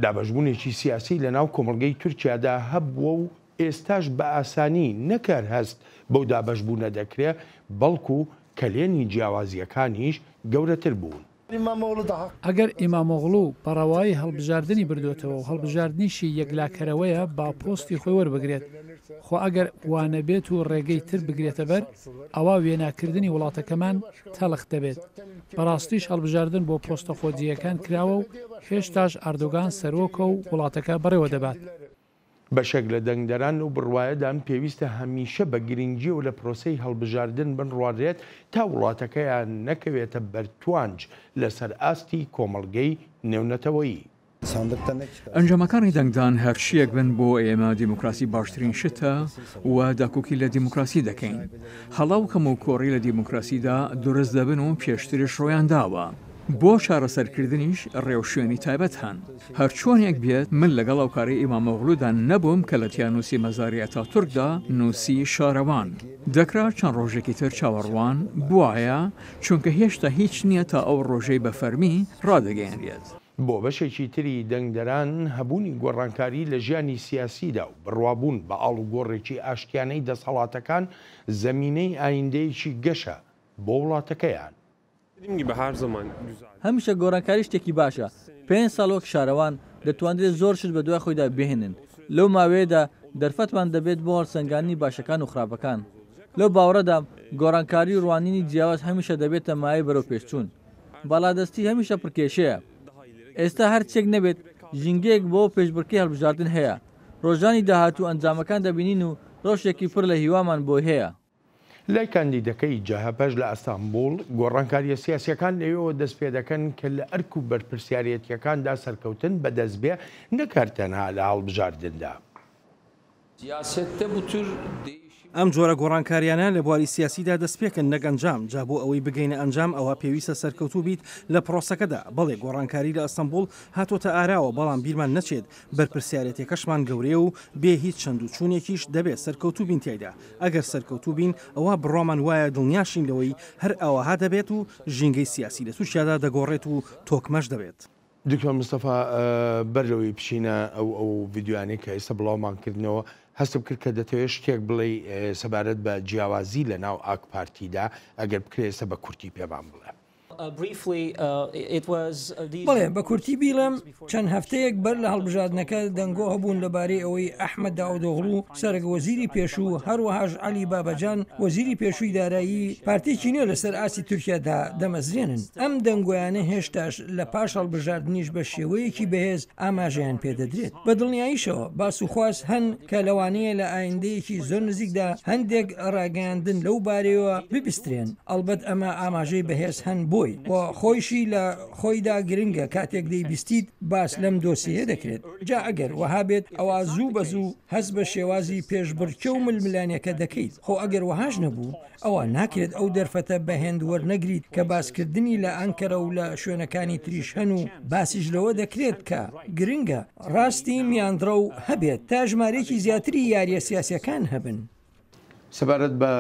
دابەشبوونێکی سیاسی لەناو کۆمەڵگەی تورکیادا هەبووە و ئێستاش بە ئاسانی نەک هەر هەست بەو دابەشبوونە دەکرێ، بەڵکو کەلێنی جیاوازییەکانیش گەورەتر بوون. ئەگەر ئیمامئۆغڵو بە ڕەوایی هەڵبژاردنی بردۆتەوە و هەڵبژاردنیشی یەکلاکەرەوەیە با پۆستی خۆی وەربگرێت، خۆ ئەگەر وانەبێت و ڕێگەی تر بگرێتەبەر ئەوا وێناکردنی وڵاتەکەمان تەڵخ دەبێت. بەڕاستیش هەڵبژاردن بۆ پۆستە خۆجێیەکان کراوە و هێشتاش ئەردۆگان سەرۆکە و وڵاتەکە بەڕێوەدەبات. بەشێک لە دەنگدەران لەو بڕوایەدان پێویستە هەمیشە بە گرنگییەوە لە پرۆسەی هەڵبژاردن بنڕوانرێت تا وڵاتەکەیان نەکەوێتە بەر توانج لەسەر ئاستی کۆمەڵگەی نێونەتەوەیی. ئەنجامەکانی دەنگدان هەرچییەک بن بۆ ئێمە دیموکراسی باشترین شتە و داکۆکی لە دیموکراسی دەکەین. هەڵە و کەموکۆڕی لە دیموکراسیدا دروست دەبن و پێشتریش ڕوویانداوە. بۆ چارەسەرکردنیش ڕێوشوێنی تایبەت هەن. هەرچۆنێک بێت من لەگەڵ ئەو کارەی ئیمامئۆغلودا نەبووم کە لە تیانووسی مەزاری ئەتاتورکدا نووسی شارەوان. دەکرا چەند ڕۆژێکی تر چاوەڕوان بوایە، چونکە هێشتا هیچ نییە تا ئەو ڕۆژەی بە فەرمی ڕادەگەیەنرێت. بۆ بەشێکی تری دەنگدەران، هەبوونی گۆڕانکاری لە ژیانی سیاسیدا و بڕوابوون بە ئاڵوگۆڕێکی ئاشتیانەی دەسەڵاتەکان زەمینەی ئایندەیەکی گەشە بۆ وڵاتەکەیان. هەمیشە گۆڕانکاری شتێکی باشە، پێنج ساڵ وەک شارەوان دەتواندرێت زۆر شت بەدوای خۆیدا بهێنن، لەو ماوەیەدا دەرفەتمان دەبێت بۆ هەڵسەنگاندنی باشەکان و خراپەکان. لەو باوەڕەدام گۆڕانکاری و ڕوانینی جیاواز هەمیشە دەبێتە مایەی بەرەوپێشچوون. باڵادەستی هەمیشە پڕکێشەیە. ئێستا هەرچیەک نەبێت ژینگەیەک بۆ پێشبڕکێی هەڵبژاردن هەیە. ڕۆژانی داهاتوو ئەنجامەکان دەبینین و ڕەوشێکی پڕ لە هیوامان بۆی هەیە. لای کاندیدەکەی جەهەپەش لە ئەستانبوڵ، گۆڕانکارییە سیاسییەکان لەوێوە دەستپێدەکەن کە لە ئەرک و بەرپرسیارێتییەکاندا سەرکەوتن بەدەست بێ نەک هەر تەنها لە هەڵبژاردندا. ئەم جۆرە گۆڕانکاریانە لە بواری سیاسیدا دەستپێکن نەک ئەنجام، جا بۆ ئەوەی بگەینە ئەنجام ئەوا پێویستە سەرکەوتوو بیت لە پرۆسەکەدا، بەڵێ گۆڕانکاری لە ئەستەنبوڵ هاتۆتە ئاراوە بەڵام بیرمان نەچێت بەرپرسیارێتیەکەشمان گەورەیە و بێ هیچ چەند و چوونێکیش دەبێت سەرکەوتوو بین تیایدا، ئەگەر سەرکەوتوو بین ئەوا بڕوامان وایە دڵنیاشین لەوەی هەر ئاوەها دەبێت و ژینگەی سیاسی لە تورکیادا دەگۆڕێت و تۆکمەش دەبێت. دکتۆر مستەفا بەر لەوەی بچینە ئەو ئەو ڤیدیۆیانەی کە ئێستا بڵاومان کردنەوە هەستم کرد کە دەتەوێت شتێک بڵێی سەبارەت بە جیاوازی لە ناو ئاک پارتیدا ئەگەر بکرێت ئێستا بە کورتی پێمان بڵێ. بەڵێ، بە کورتی بیڵێم، چەند هەفتەیەک بەر لە هەڵبژاردنەکە دەنگۆ هەبوون لەبارەی ئەوەی ئەحمەد داودئۆغڵو، سەرەک وەزیری پێشوو، هەروەهاش عەلی بابەجان، وەزیری پێشووی دارایی، پارتێکی نوێ لەسەر ئاستی تورکیا دادەمەزرێنن. ئەم دەنگۆیانە هێشتاش لە پاش هەڵبژاردنیش بە شێوەیەکی بەهێز ئاماژەیان پێدەدرێت. بە دڵنیاییشەوە باس و خواست هەن کە لەوانەیە لە ئایندەیەکی زۆر نزیکدا هەندێک ڕاگەیاندن لەو بارەیەوە ببیسترێن، ئەڵبەت ئەمە ئاماژەی بەهێز هەن بۆی و خۆیشی لە خۆیدا گرنگە کاتێک دەیبیستیت باس لەم دۆسێیە دەکرێت، جا ئەگەر وەها بێت ئەوا زوو بە زوو هەست بە شێوازی پێشبڕکێ و ململانێکە دەکەیت، خۆ ئەگەر وەهاش نەبوو ئەوا ناکرێت ئەو دەرفەتە بە هێند وەرنەگریت کە باسکردنی لە ئەنکەرە و لە شوێنەکانی تریش هەن و باسیش لەوە دەکرێت کە گرنگە ڕاستی میانڕەو هەبێت تا ژمارەیەکی زیاتری یارییە سیاسییەکان هەبن. سەبارەت بە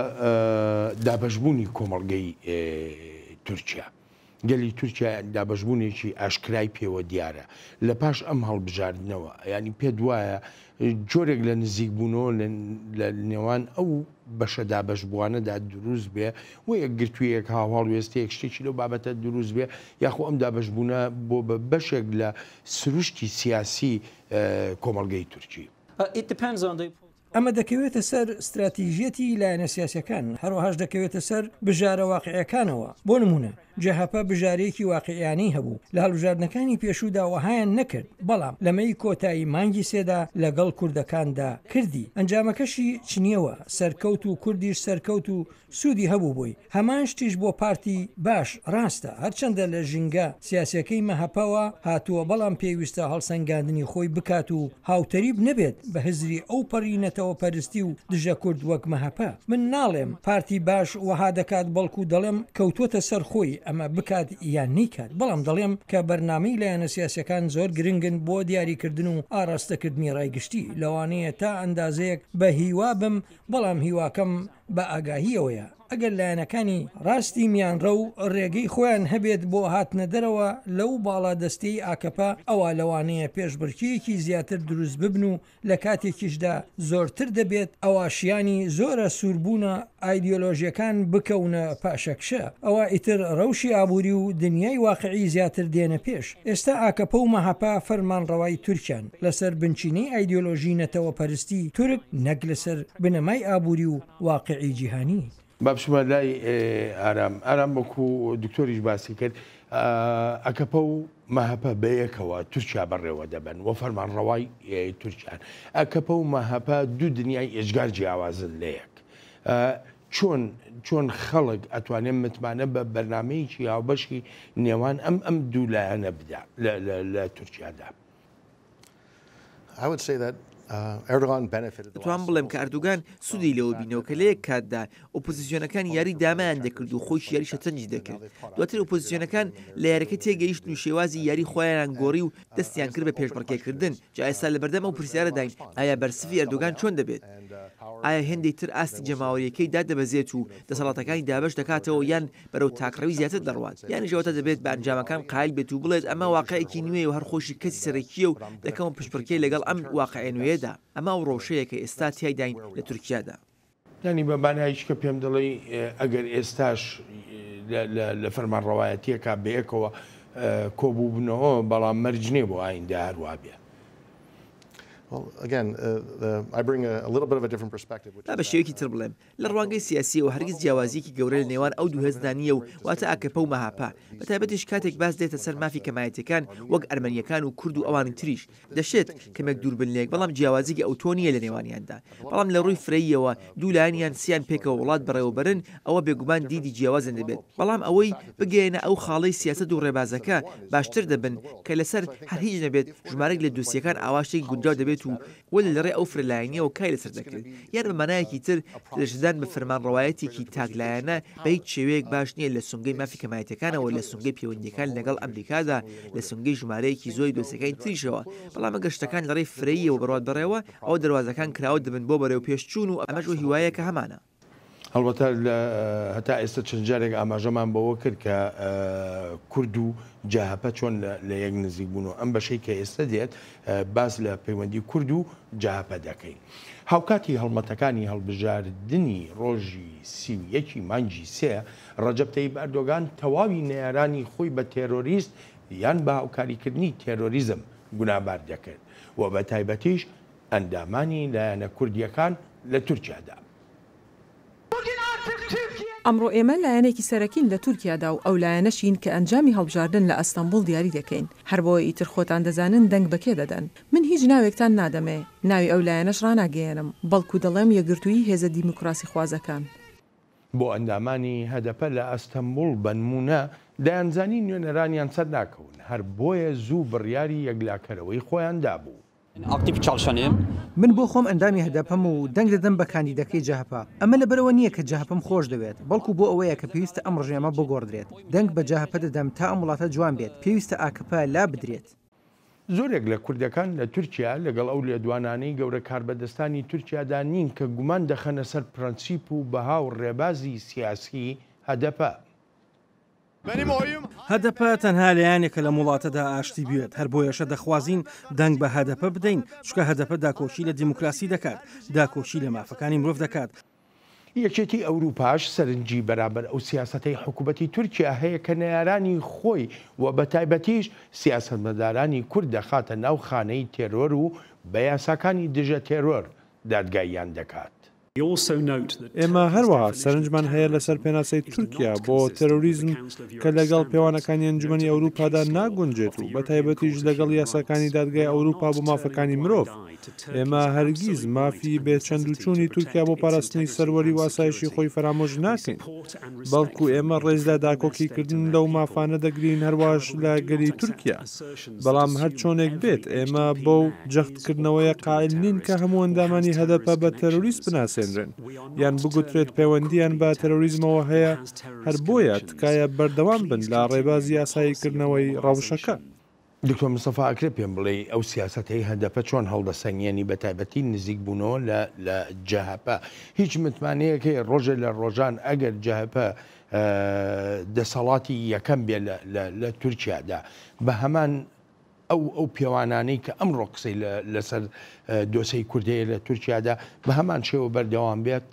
دابەشبوونی کۆمەڵگەی تورکیا، گەلی تورکیا دابەشبوونێکی ئاشکرای پێوە دیارە لە پاش ئەم هەڵبژاردنەوە، یانی پێت وایە جۆرێک لە نزیکبوونەوە لە نێوان ئەو بەشە دابەشبووانەدا دروست بێ و یەکگرتوویەک، هاوهەڵوێستەیەک، شتێکی لەو بابەتە دروست بێ، یاخۆ ئەم دابەشبوونە بۆ بە بەشێک لە سروشتی سیاسی کۆمەڵگەی تورکی؟ ئەمە دەکەوێتە سەر ستراتیژیەتی لایەنە سیاسیەکان، هەروەهاش دەکەوێتە سەر بژارە واقیعیەکانەوە، بۆ نموونە جەهەپە بژارەیەکی واقیعیانەی هەبوو، لە هەڵبژاردنەکانی پێشوودا وەهایان نەکرد، بەڵام لەمەی کۆتایی مانگی سێدا لەگەڵ کوردەکاندا کردی، ئەنجامەکەشی چنیەوە، سەرکەوت و کوردیش سەرکەوت و سوودی هەبوو بۆی، هەمان شتیش بۆ پارتی باش ڕاستە، هەرچەندە لە ژینگە سیاسیەکەی مەهەپەوە هاتووە، بەڵام پێویستە هەڵسەنگاندنی خۆی بکات و هاوتەریب نەبێت بە هزری ئەوپەڕی نەتەوەپەرستی و دژە کورد وەک مەهەپە. من ناڵێم پارتی باش وەها دەکات بەڵکو دەڵێم کەوتووەتە سەر خۆی ئەمە بکات یان نەیکات، بەڵام دەڵێم کە بەرنامەی لایەنە سیاسیەکان زۆر گرنگن بۆ دیاریکردن و ئاڕاستەکردنی ڕای گشتی، لەوانەیە تا ئەندازەیەک بە هیوا بم بەڵام هیواکەم بە ئاگاهییەوەیە ئەگەر لایەنەکانی ڕاستی میانڕەو ڕێگەی خۆیان هەبێت بۆ هاتنەدەرەوە لەو باڵادەستیەی ئاکەپە ئەوا لەوانەیە پێشبڕکێیەکی زیاتر دروست ببن و لە کاتێکیشدا زۆرتر دەبێت ئەوا شیانی زۆرە سووربوونە ئایدیۆلۆژیەکان بکەونە پاشەکشە ئەوا ئیتر ڕەوشی ئابووری و دنیای واقعی زیاتر دێنە پێش. ئێستا ئاکەپە و مەهەپە فەرمانڕەوای تورکیان لەسەر بنچینەی ئایدیۆلۆژی نەتەوەپەرستی تورک نەک لەسەر بنەمای ئابووری و واقعی جیهانی. با بچمە لای ئارام. ئارام وەکو دکتۆریش باسی کرد ئەکەپە و مەهەپە بەیەکەوە تورکیا بەڕێوە دەبەن و فەرمانڕەوای تورکیان. ئەکەپە و مەهەپە دوو دنیای ئێجگار جیاوازن لەیەک. چۆن چۆن خەڵک ئەتوانێ متمانە بە بەرنامەیەکی هاوبەشی نێوان ئەم ئەم دوو لایەنە بدا لە لە لە تورکیادا؟ دەتوانم بڵێم کە ئەردوگان سوودی لەوە بینەوە کە لە یەک کاتدا ئۆپۆزیسیۆنەکان یاری دامایان دەکرد و خۆیشی یاری شەترەنجی دەکرد. دواتر ئۆپۆزیسیۆنەکان لە یاریەکە تێگەیشتن و شێوازی یاری خۆیانیان گۆڕی و دەستیان کرد بە پێشبڕکێکردن. جا ئێستا لەبەردەم ئەو پرسیارەداین ئایا بەرسڤی ئەردۆگان چۆن دەبێت؟ ئایا هێندەی تر ئاستی جەماوەرییەکەی دادەبەزێت و دەسەڵاتەکانی دابەش دەکاتەوە یان بەرەو تاکڕەوی زیاتر دەڕوات؟ یانیش ئەوەتا دەبێت بە ئەنجامەکان قایل بێت و بڵێت ئەمە واقعێکی نوێیە و هەر خۆیشی کەسی سەرەکییە و دەکەوم پشبڕکێ لەگەڵ ئەم واقعە نوێیەدا. ئەمە ئەو ڕەوشەیە کە ئێستا تیایداین لە تورکیادا. یانی بە مانایەکی کە پێم دەڵێی ئەگەر ئێستاش لە فەرمانڕەوایەتییەکا بەیەکەوە کۆبووبنەوە بەڵام مەرج نییە بۆ ئایندە هەر وا بێ. با بە شێوەیەکی تر بڵێم، لە ڕوانگەی سیاسییەوە هەرگیز جیاوازییەکی گەورە لە نێوان ئەو دوو هێزدا نییە و واتە ئاکەپە و مەهەپە، بە تایبەتیش کاتێک باس دێتە سەر مافی کەمایەتییەکان وەک ئەرمەنییەکان و کورد و ئەوانی تریش. دەشێت کەمێک دوور بن لەیەک بەڵام جیاوازیی ئەوتۆ نییە لە نێوانیاندا. بەڵام لە ڕووی فرەییەوە دوو لایەن یان سیان پێکەوە وڵات بەڕێوەبەرن ئەوە بێگومان دیدی جیاوازیان دەبێت بەڵام ئەوەی بگەیەنە ئەو خاڵەی سیاسەت و ڕێبازەکە باشتر دەبن کە لەسەر هەر هیچ نەبێت ژمارەیەک لە دۆسیەکان ئاوا شتێکی گونجاو دەبێت و وەلێ لەڕێ ئەو فرەلایەنییەوە کاری لەسەر دەکرێت یان بە مانایەکی تر درێژەدان بە فەرمانڕەوایەتێکی تاکلایەنە بە هیچ شێوەیەک باش نییە لە سونگەی مافی کەمایەتیەکانەوە لە سونگەی پەیوەندییەکان لەگەڵ ئەمریکادا لە سونگەی ژمارەیەکی زۆری دۆسیەکانی تریشەوە بەڵام ئەگەر شتەکان لەڕێی فرەییەوە بڕوات بەڕێوە ئەوە دەروازەکان کراوە دەبن بۆ بەرەوپێشچوون و ئەمەش ئەو هیوایەیە کە هەمانە. هەڵبەتە لە هەتا ئێستا چەند جارێک ئاماژەمان بەوە کرد کە کورد و جەهەپە چۆن لە یەک نزیک بوون و ئەم بەشەی کە ئێستا دێت باس لە پەیوەندی کورد و جەهەپە دەکەین. هاوکاتی هەڵمەتەکانی هەڵبژاردنی ڕۆژی 31 ی مانگی سێ، ڕەجەب تەیب ئەردۆگان تەواوی نەیارانی خۆی بە تێرۆریست یان بە هاوکاریکردنی تێرۆریزم گوناهبار دەکرد و بە تایبەتیش ئەندامانی لایەنە کوردییەکان لە تورکیادا. ئەمڕۆ ئێمە لایەنێکی سەرەکین لە تورکیادا و ئەو لایەنەشین کە ئەنجامی هەڵبژاردن لە ئەستەنبوڵ دیاری دەکەین. هەربۆیە ئیتر خۆتان دەزانن دەنگ بە کێ دەدەن. من هیچ ناوێکتان نادەمێ، ناوی ئەو لایەنەش ڕاناگەیەنم، بەڵکو دەڵێم یەکگرتوویی هێزە دیموکراسیخوازەکان. بۆ ئەندامانی هەدەپە لە ئەستەنبوڵ بەنموونە، دەیانزانی نوێنەرانیان سەرناکەون، هەر بۆیە زوو بڕیاری یەکلاکەرەوەی خۆیان دابوو. من بۆ خۆم ئەندامی هەدەپەم و دەنگ دەدەم بە کاندیدەکەی جەهەپە. ئەمە لەبەرئەوە نییە کە جەهەپەم خۆش دەوێت، بەڵکو بۆ ئەوەیە کە پێویستە ئەم ڕژێمە بگۆڕدرێت. دەنگ بە جەهەپە دەدەم تا ئەم وڵاتە جوان بێت. پێویستە ئاکەپە لابدرێت. زۆرێک لە کوردەکان لە تورکیا لەگەڵ ئەو لێدوانانەی گەورە کاربەدەستانی تورکیادا نین کە گومان دەخەنە سەر پرەنسیپ و بەها و ڕێبازی سیاسی هەدەپە. هەدەپە تەنها لایەنێکە لەم وڵاتەدا ئاشتی بوێت، هەر بۆیەشە دەخوازین دەنگ بە هەدەپە بدەین، چونکە هەدەپە داکۆکی لە دیموکراسی دەکات، داکۆکی لە مافەکانی مرۆڤ دەکات. یەکێتی ئەوروپاش سەرنجی بەرامبەر ئەو سیاسەتەی حکومەتی تورکیا هەیە کە نەیارانی خۆی و بەتایبەتیش سیاسەتمەدارانی کورد دەخاتە ناو خانەی تێرۆر و بە یاساکانی دژە تێرۆر دادگاییان دەکات. ئێمە هەروەها سەرنجمان هەیە لەسەر پێناسەی تورکیا بۆ تێرۆریزم کە لەگەڵ پێوانەکانی ئەنجومەنی ئەوروپادا ناگونجێت و بەتایبەتیش لەگەڵ یاساکانی دادگای ئەوروپا بۆ مافەکانی مرۆڤ. ئێمە هەرگیز مافی بێ چەندوچوونی تورکیا بۆ پاراستنی سەروەری و ئاسایشی خۆی فەرامۆش ناکەین، بەڵکو ئێمە ڕێز لە داکۆکیکردن لەو مافانە دەگرین هەرواش لە گەلی تورکیا. بەڵام هەر چۆنێک بێت ئێمە بەو جەختکردنەوەیە قایل نین کە هەموو ئەندامانی هەدەپە بە تێرۆریست بناسێنرێن یان بگوترێت پەیوەندییان بە تێرۆریزمەوە هەیە، هەر بۆیە تکایە بەردەوام بن لە ڕێبازی ئاساییکردنەوەی ڕەوشەکە. دکتۆر مستەفا ئەکرێ پێم بڵێی ئەو سیاسەتەی هەدەپە چۆن هەڵدەسەنگێنی بە تایبەتی نزیک بوونەوە لە لە جەهەپە هیچ متمانەیەک هەیە ڕۆژێ لە ڕۆژان ئەگەر جەهەپە دەسەڵاتی یەکەم بێ لە لە لە تورکیادا بە هەمان ئەو ئەو پێوانانەی کە ئەمڕۆ قسەی لەسەر دۆسەی کوردەیە لە تورکیادا بە هەمان شێوە بەردەوام بێت؟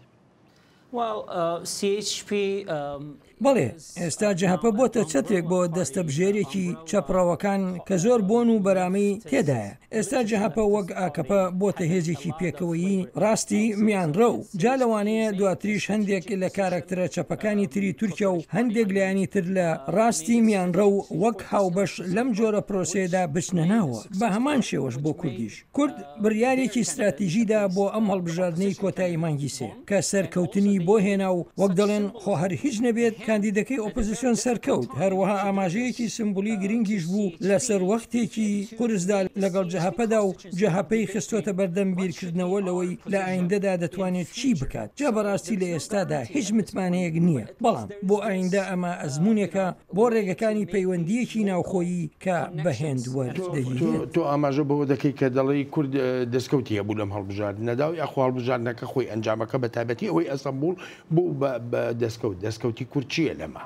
بەڵێ، ئێستا جەهەپە بۆتە چەترێک بۆ دەستەبژێرێکی چەپڕەوەکان کە زۆر بۆن و بەرامەی تێدایە. ئێستا جەهەپە وەک ئاکەپە بۆتە هێزێکی پێکەوەیی ڕاستی میانڕەو. جا لەوانەیە دواتریش هەندێک لە کارەکتەرە چەپەکانی تری تورکیا و هەندێک لایەنی تر لە ڕاستی میانڕەو وەک هاوبەش لەم جۆرە پرۆسەیەدا بچنە ناوە. بە هەمان شێوەش بۆ کوردیش. کورد بڕیارێکی ستراتیژی دا بۆ ئەم هەڵبژاردنەی کۆتایی مانگی سێ، کە سەرکەوتنی بۆ هێنا و وەک دەڵێن خۆ هەر هیچ نەبێت کاندیدەکەی ئۆپۆزسیۆن سەرکەوت، هەروەها ئاماژەیەکی سمبولی گرنگیش بوو لە سەروەختێکی قورسدا لەگەڵ جەهەپەدا و جەهەپەی خستۆتە بەردەم بیرکردنەوە لەوەی لە ئایندەدا دەتوانێت چی بکات، جا بەڕاستی لە ئێستادا هیچ متمانەیەک نییە، بەڵام بۆ ئایندە ئەمە ئەزموونێکە بۆ ڕێگەکانی پەیوەندییەکی ناوخۆیی کە بە هێند وەردەگیرێت. تۆ ئاماژە بەوە دەکەی کە دەڵێی کورد دەستکەوتی هەبوو لەم هەڵبژاردنەدا و یاخۆ هەڵبژاردنەکە خۆی ئەنجامەکە بە تایبەتی ئەوەی ئەستەنبوڵ بوو بە دەستکەوت، دەستکەوتی کورد چییە لەمە؟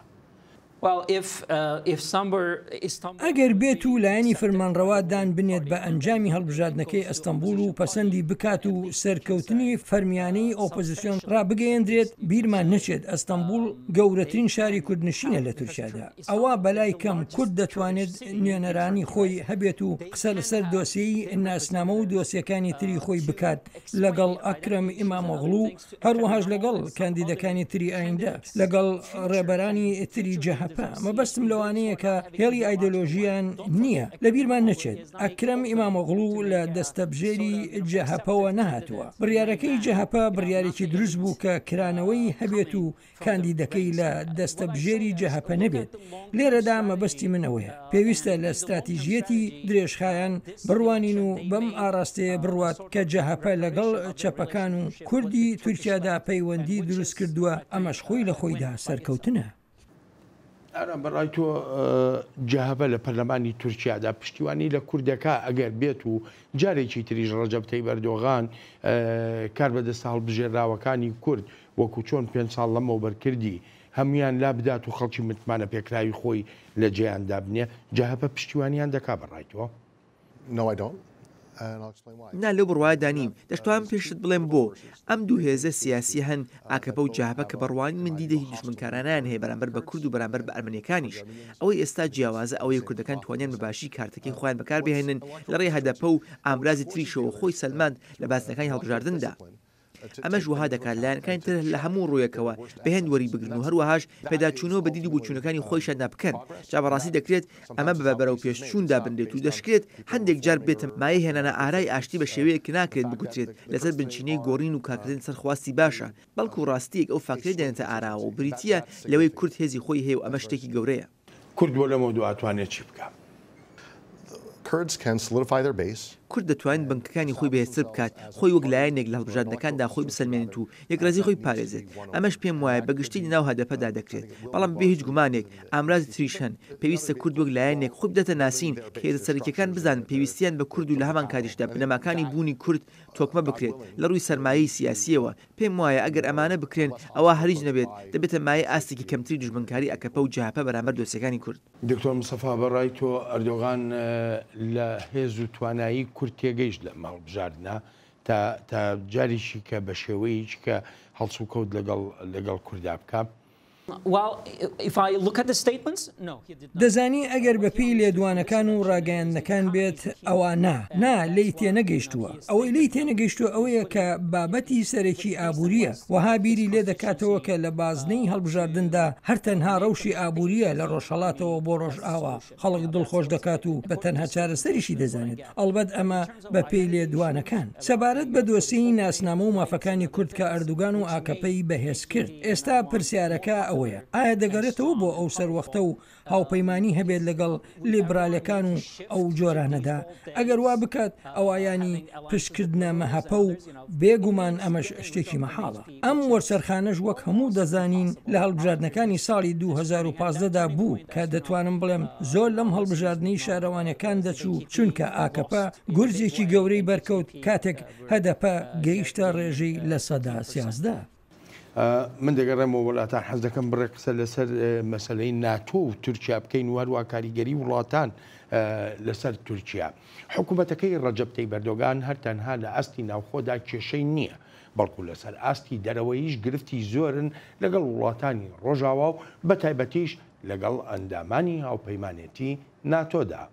ئەگەر بێت و لایەنی فەرمانڕەوا دان بنێت بە ئەنجامی هەڵبژاردنەکەی ئەستەنبوڵ و پەسەندی بکات و سەرکەوتنی فەرمیانەی ئۆپۆزسیۆن ڕابگەیەندرێت، بیرمان نەچێت ئەستەنبوڵ گەورەترین شاری کوردنشینە لە تورکیادا، ئەوا بەلای کەم کورد دەتوانێت نوێنەرانی خۆی هەبێت و قسە لەسەر دۆسێی ناسنامە و دۆسیەکانی تری خۆی بکات لەگەڵ ئەکرەم ئیمامئۆغڵو هەروەهاش لەگەڵ کاندیدەکانی تری ئایندە، لەگەڵ ڕێبەرانی تری جەهەپە، مەبەستم لەوانەیە کە هێڵی ئایدۆلۆژییان نییە، لەبیرمان نەچێت ئەکرەم ئیمامئۆغڵو لە دەستەبژێری جەهەپەوە نەهاتووە، بڕیارەکەی جەهەپە بڕیارێکی دروست بوو کە کرانەوەی هەبێت و کاندیدەکەی لە دەستەبژێری جەهەپە نەبێت، لێرەدا مەبەستی من ئەوەیە پێویستە لە ستراتیژیەتی درێژخایەن بڕوانین و بەم ئاڕاستەیە بڕوات کە جەهەپە لەگەڵ چەپەکان و کوردی تورکیادا پەیوەندی دروستکردووە، ئەمەش خۆی لە خۆیدا سەرکەوتنە. ئارام بەڕای تۆ جەهەپە لە پەرلەمانی تورکیادا پشتیوانی لە کورد دەکا ئەگەر بێت و جارێکی تریش ڕەجەب تەیب ئەردۆغان کاربەدەستە هەڵبژێرراوەکانی کورد وەکو چۆن پێنج ساڵ لەمەوبەر کردی هەموویان لابدات و خەڵکی متمانە پێکراوی خۆی لە جێیان دابنێ جەهەپە پشتیوانیان دەکا بەڕای تۆ؟ No I don't. نا لەو بڕوایەدا نیم. دەشتوانم پێشت بڵێم بۆ. ئەم دوو هێزە سیاسییە هەن، ئاکەپە و جەهەپە کە بە ڕوانین من دیدێکی دوژمنکارانەیان هەیە بەرامبەر بە کورد و بەرامبەر بە ئەرمەنییەکانیش. ئەوەی ئێستا جیاوازە ئەوەیە کوردەکان توانیان بە باشی کارتەکەی خۆیان بەکاربهێنن لە ڕێی هەدەپە و ئامرازی تریشەوە خۆی سەلماند لە بازنەکانی هەڵبژاردندا. ئەمەش وەها دەکات لایەنەکانی تر لە هەموو ڕوویەکەوە بە هێند وەریبگرن و هەروەهاش پێداچوونەوە بە دید و بۆچوونەکانی خۆیشیاندا بکەن. جا بەڕاستی دەکرێت ئەمە بە بەرەوپێشچوون دابنرێت و دەشکرێت هەندێک جار ببێتە مایەی هێنانە ئارای ئاشتی بە شێوەیەک کە ناکرێت بگوترێت لەسەر بنچینەی گۆڕین و کارکردن لەسەر خواستی باشە بەڵکو ڕاستییەک ئەو فاکتەرە دێنێتە ئاراوە و بریتییە لەوەی کورد هێزی خۆی هەیە و ئەمە شتێکی گەورەیە. کورد بۆ لەمەودوا ئەتوانێت چی بکا؟ کورد دەتوانێت بنکەکانی خۆی بەهێزتر بکات، خۆی وەک لایەنێک لە هەڵبژاردنەکاندا خۆی بسەلمێنێت و یەکڕێزی خۆی بپارێزێت. ئەمەش پێم وایە بە گشتی لەناو هەدەپەدا دەکرێت. بەڵام بەبێ هیچ گومانێک ئامرازی تریش هەن. پێویستە کورد وەک لایەنێک خۆی بداتە ناسین، کە هێزە سەرەکییەکان بزانن پێویستییان بە کورد و لە هەمانکاتیشدا بنەماکانی بوونی کورد تۆکمە بکرێت لە ڕووی سەرمایەی سیاسییەوە. پێم وایە ئەگەر ئەمانە بکرێن ئەوا هەر هیچ نەبێت دەبێتە مایەی ئاستێکی کەمتری دوژمنکاری ئەکەپە و جەهەپە بەرامبەر دۆسیەکانی کورد. دکتۆر مستەفا بە ڕای تۆ ئەردۆغان لە هێز و توانایی کورد تێگەیشت لەم هەڵبژاردنە تا تا جارێکی کە بە شێوەیەکی کە هەڵسوکەوت لەگەڵ لەگەڵ کوردا بکا؟ دەزانی ئەگەر بە پێی لێدوانەکان و ڕاگەیاندنەکان بێت ئەوا نا، نا لێی تێنەگەیشتووە. ئەوەی لێی تێنەگەیشتووە ئەوەیە کە بابەتی سەرەکی ئابوورییە، وەها بیری لێ دەکاتەوە کە لە بازنەی هەڵبژاردندا هەر تەنها ڕەوشی ئابوورییە لە ڕۆژهەڵاتەوە بۆ ڕۆژئاوا خەڵک دڵخۆش دەکات و بە تەنها چارەسەریشی دەزانێت، ئەڵبەت ئەمە بە پێی لێدوانەکان. سەبارەت بە دۆسیەی ناسنامە و مافەکانی کورد کە ئەردوگان و ئاکەپەی بەهێز کرد، ئێستا پرسیارەکە ئەوەیە ئایا دەگەڕێتەوە بۆ ئەو سەروەختە و هاوپەیمانی هەبێت لەگەڵ لیبرالەکان و ئەو جۆرانەدا؟ ئەگەر وا بکات ئەوا یانی پشتکردنە مەهەپە و بێ گومان ئەمەش شتێکی مەحاڵە. ئەم وەرچەرخانەش وەک هەموو دەزانین لە هەڵبژاردنەکانی ساڵی 2015 دا بوو کە دەتوانم بڵێم زۆر لەم هەڵبژاردنەی شارەوانیەکان دەچوو چونکە ئاکەپە گورزێکی گەورەی بەرکەوت کاتێک هەدەپە گەیشتە ڕێژەی 13%. من دەگەڕێمەوە وڵاتان حەز دەکەم بڕێک قسە لەسەر مەسەلەی ناتۆ و تورکیا بکەین و هەروە کاریگەری وڵاتان لەسەر تورکیا. حکوومەتەکەی ڕەجەب تەیب ئەردۆگان هەر تەنها لە ئاستی ناوخۆدا کێشەی نییە، بەڵکو لەسەر ئاستی دەرەوەییش گرفتی زۆرن لەگەڵ وڵاتانی ڕۆژاوا و بەتایبەتیش لەگەڵ ئەندامانی هاوپەیمانێتی ناتۆدا.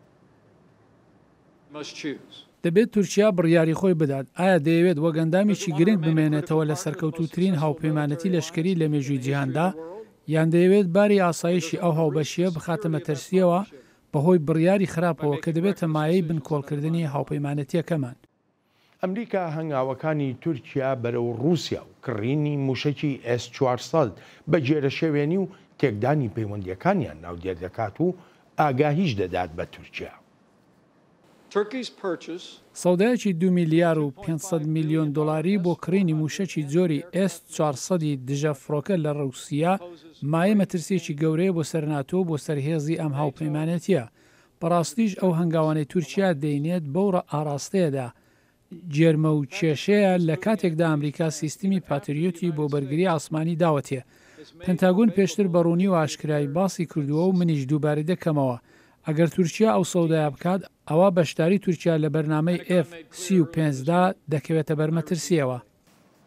دەبێت تورکیا بڕیاری خۆی بدات، ئایا دەیەوێت وەک ئەندامێکی گرنگ بمێنێتەوە لە سەرکەوتووترین هاوپەیمانێتی لەشکری لە مێژووی جیهاندا، یان دەیەوێت باری ئاسایشی ئەو هاوبەشییە بخاتە مەترسییەوە بەهۆی بڕیاری خراپەوە کە دەبێتە مایەی بنکۆڵکردنی هاوپەیمانێتییەکەمان. ئەمریکا هەنگاوەکانی تورکیا بەرەو ڕووسیا و کڕینی مووشەکی ئێس 400 بە گێرەشێوێنی و تێکدانی پەیوەندییەکانیان ناودێر دەکات و ئاگاهیش دەدات بە تورکیا. سەودایەکی دوو میلیار و 500 میلیۆن دۆلاری بۆ کڕینی مووشەکی جۆری ئێس 400 ی دژە فڕۆکە لە ڕووسیا مایەی مەترسییەکی گەورەیە بۆ سەر ناتۆ و بۆ سەر هێزی ئەم هاوپەیمانێتییە. بەڕاستیش ئەو هەنگاوانەی تورکیا دەینێت بەو ئاڕاستەیەدا گێرمە و کێشەیە لە کاتێکدا ئەمریکا سیستمی پاتریۆتی بۆ بەرگری ئاسمانی داوەتێ. پنتاگۆن پێشتر بە ڕوونی و ئاشکرای باسی کردووە و منیش دووبارەی دەکەمەوە ئەگەر تورکیا ئەو سەودایە بکات ئەوا بەشداری تورکیا لە بەرنامەی ئێف 35 دا دەکەوێتە بەر مەترسییەوە.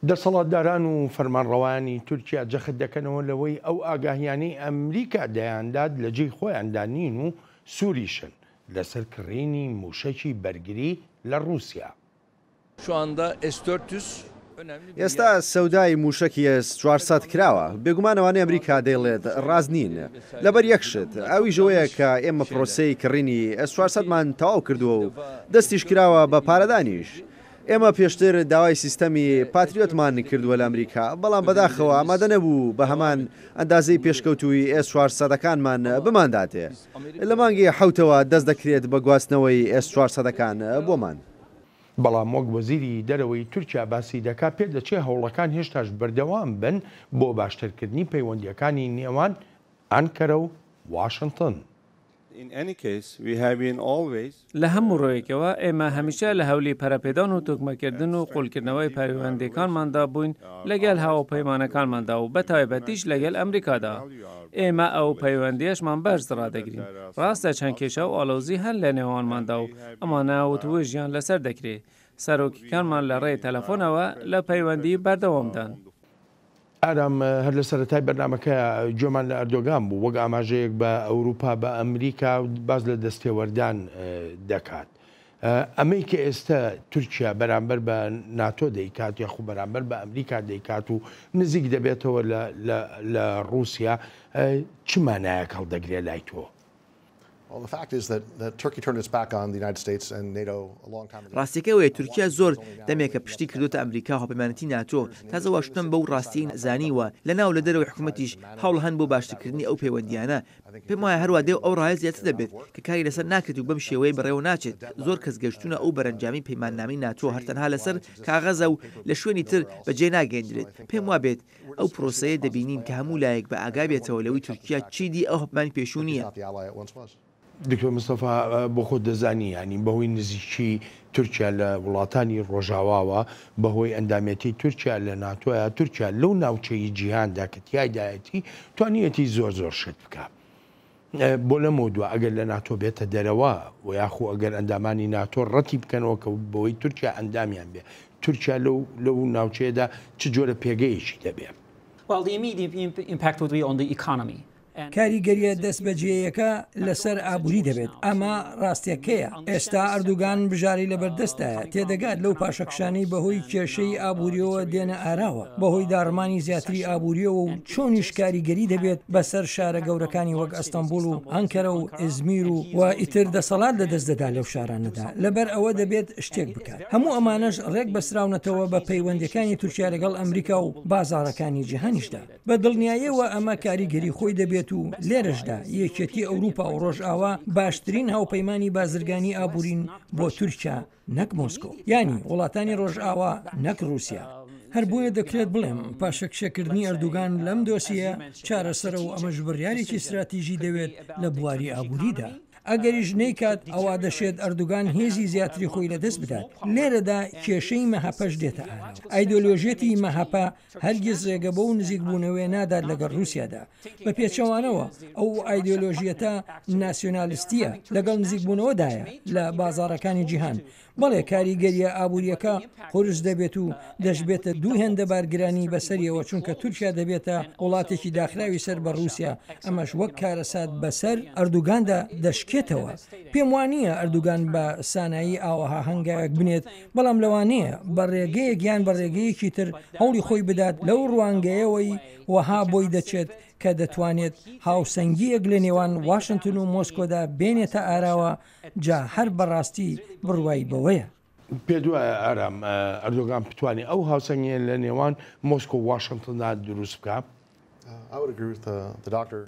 دەسەڵاتداران و فەرمانڕەوایانی تورکیا جەخت دەکەنەوە لەوەی ئەو ئاگاهیانەی ئەمریکا دەیاندات لە جێی خۆیاندا نین و سووریشن لەسەر کڕینی مووشەکی بەرگری لە ڕووسیا. ئێستا سەودای مووشەکی ئێس 400 کراوە، بێگومان ئەوانەی ئەمریکا دەیڵێت ڕاست نین، لەبەر یەک شت، ئەویش ئەوەیە کە ئێمە پرۆسەی کڕینی ئێس 400 مان تەواو کردووە و دەستیش کراوە بە پارەدانیش. ئێمە پێشتر داوای سیستەمی پاتریۆتمان کردووە لە ئەمریکا، بەڵام بەداخەوە ئامادە نەبوو بە هەمان ئەندازەی پێشکەوتوویی ئێس چوارسەدەکانمان بمانداتێ. لە مانگی حەوتەوە دەست دەکرێت بە گواستنەوەی ئێس چوارسەدەکان بۆمان. بەڵام وەک وەزیری دەرەوەی تورکیا باسی دەکات، پێدەچێت هەوڵەکان هێشتاش بەردەوام بن بۆ باشترکردنی پەیوەندییەکانی نێوان ئەنکەرە و واشنتن. لە هەموو ڕوویەکەوە ئێمە هەمیشە لە هەولی پەرەپێدان و تۆکمەکردن و قوڵکردنەوەی پەیوەندیەکانماندا بووین لەگەل هاوپەیمانەکانماندا و بەتایبەتیش لەگەل ئەمریکادا. ئێمە ئەو پەیوەندیەشمان بەرز ڕادەگرین. ڕاستە چەند کێشە و ئاڵۆزی هەن لە نێوانماندا و ئەمانە وتووێژیان لەسەر دەکرێ. سەرۆکەکانمان لە ڕێی تەلەفۆنەوە لە پەیوەندی بەردەوامدان. ئارام، هەر لە سەرەتای بەرنامەکە گوێمان لە ئەردۆگان بوو، وەک ئاماژەیەک بە ئەوروپا، بە ئەمریکا باس لە دەستێوەردان دەکات. ئەمەی کە ئێستە تورکیا بەرامبەر بە ناتۆ دەیکات یاخو بەرامبەر بە ئەمریکا دەیکات و نزیک دەبێتەوە لە ڕووسیا، چ مانایەک هەڵدەگرێ لای تۆ؟ ڕاستیەکەی ئەوەیە تورکیا زۆر دەمێکە پشتی کردۆتە ئەمریکا و هاوپەیمانێتی ناتۆ، تازە واشنتۆن بەو ڕاستیەی زانیوە، لە ناو و لە دەرەوەی حکومەتیش هەوڵ هەن بۆ باشترکردنی ئەو پەیوەندیانە، پێم وایە هەروا دێ و ئەو ڕایە زیاتر دەبێت کە کاری لەسەر ناکرێت و بەم شێوەیە بەڕێوە ناچێت، زۆر کەس گەشتوونە ئەو بەرەنجامەی پەیماننامەی ناتۆ هەر تەنها لەسەر کاغەزە و لە شوێنی تر بەجێ ناگەیەندرێت، پێم وابێت ئەو پرۆسەیە دەبینین کە هەموو لایەک بە ئاگا بێتەوە لەوەی تورکیا چیدی ئەو هەپمانی پێشوو نییە. دکتۆر مستەفا بۆ خۆت دەزانی یانی بەهۆی نزیکی تورکیا لە وڵاتانی ڕۆژاواوە بەهۆی ئەندامێتی تورکیا لە ناتۆیا تورکیا لەو ناوچەی جیهاندا کە تیایدایەتی توانیەتی زۆر زۆر شت بکا بۆ لەمەودوا ئەگەر لە ناتۆ بێتە دەرەوە و یاخو ئەگەر ئەندامانی ناتۆ ڕەتی بکەنەوە کە بەوەی تورکیا ئەندامیان بێ تورکیا لەو لەو ناوچەیەدا چ جۆرە پێگەیەکی دەبێ؟ Well, the immediate impact would be on the economy. کاریگەرییە دەستبەجێیەکە لەسەر ئابووری دەبێت، ئەمە ڕاستییەکەیە، ئێستا ئەردوگان بژارەی لەبەردەستدایە، تێدەگات لەو پاشەکشانەی بەهۆی کێشەی ئابوورییەوە دێنە ئاراوە، بەهۆی داڕمانی زیاتری ئابوورییەوە و چۆنیش کاریگەری دەبێت بەسەر شارە گەورەکانی وەک ئەستەنبوڵ و ئەنکەرە و ئیزمیر و و ئیتر دەسەڵات لەدەست دەدات لەو شارانەدا، لەبەر ئەوە دەبێت شتێک بکات. هەموو ئەمانەش ڕێک بەستراونەتەوە بە پەیوەندییەکانی تورکیا لەگەڵ ئەمریکا و بازاڕەکانی جیهانیشدا. بە دڵنیایەوە ئەمە کاریگەری خۆی دەبێت و لێرەشدا یەکێتی ئەوروپا و ڕۆژئاوا باشترین هاوپەیمانی بازرگانی ئابوورین بۆ تورکیا نەک مۆسکۆ یانی وڵاتانی ڕۆژئاوا نەک ڕووسیا. هەر بۆیە دەکرێت بڵێم پاشەکشەکردنی ئەردوگان لەم دۆسیەیە چارەسەرە و ئەمەش بڕیارێکی ستراتیژی دەوێت لە بواری ئابووریدا. ئەگەریش نەیکات ئەوا دەشێت ئەردوگان هێزی زیاتری خۆی لەدەست بدات. لێرەدا کێشەی مەهەپەش دێتە ئاراوە. ئایدۆلۆژیەتی مەهەپە هەرگیز ڕێگە بەو نزیکبوونەوەیە نادات لەگەڵ ڕووسیادا. بە پێچەوانەوە ئەو ئایدیۆلۆژیەتە ناسیۆنالستییە لەگەڵ نزیکبوونەوەدایە لە بازاڕەکانی جیهان. بەڵێ کاریگەرییە ئابوورییەکە قورس دەبێت و دەشبێتە دوو هێندە بارگرانی بەسەریەوە چونکە تورکیا دەبێتە وڵاتێکی داخراوی سەر بە ڕووسیا، ئەمەش وەک کارەسات بەسەر ئەردوگاندا دەشکێتەوە. پێم وانییە ئەردوگان بە سانایی ئاوەها هەنگاوێک بنێت بەڵام لەوانەیە بە ڕێگەیەک یان بە ڕێگەیەکی تر هەوڵی خۆی بدات لەو ڕوانگەیەوەی وەها بۆی دەچێت کە دەتوانێت هاوسەنگییەک لە نێوان واشنتن و مۆسکۆدا بێنێتە ئاراوە، جا هەر بەڕاستی بڕوای بەوەیە. پێت وایە ئارام ئەردۆگان بتوانێت ئەو هاوسەنگییە لە نێوان مۆسکۆ و واشنتندا دروست بکات؟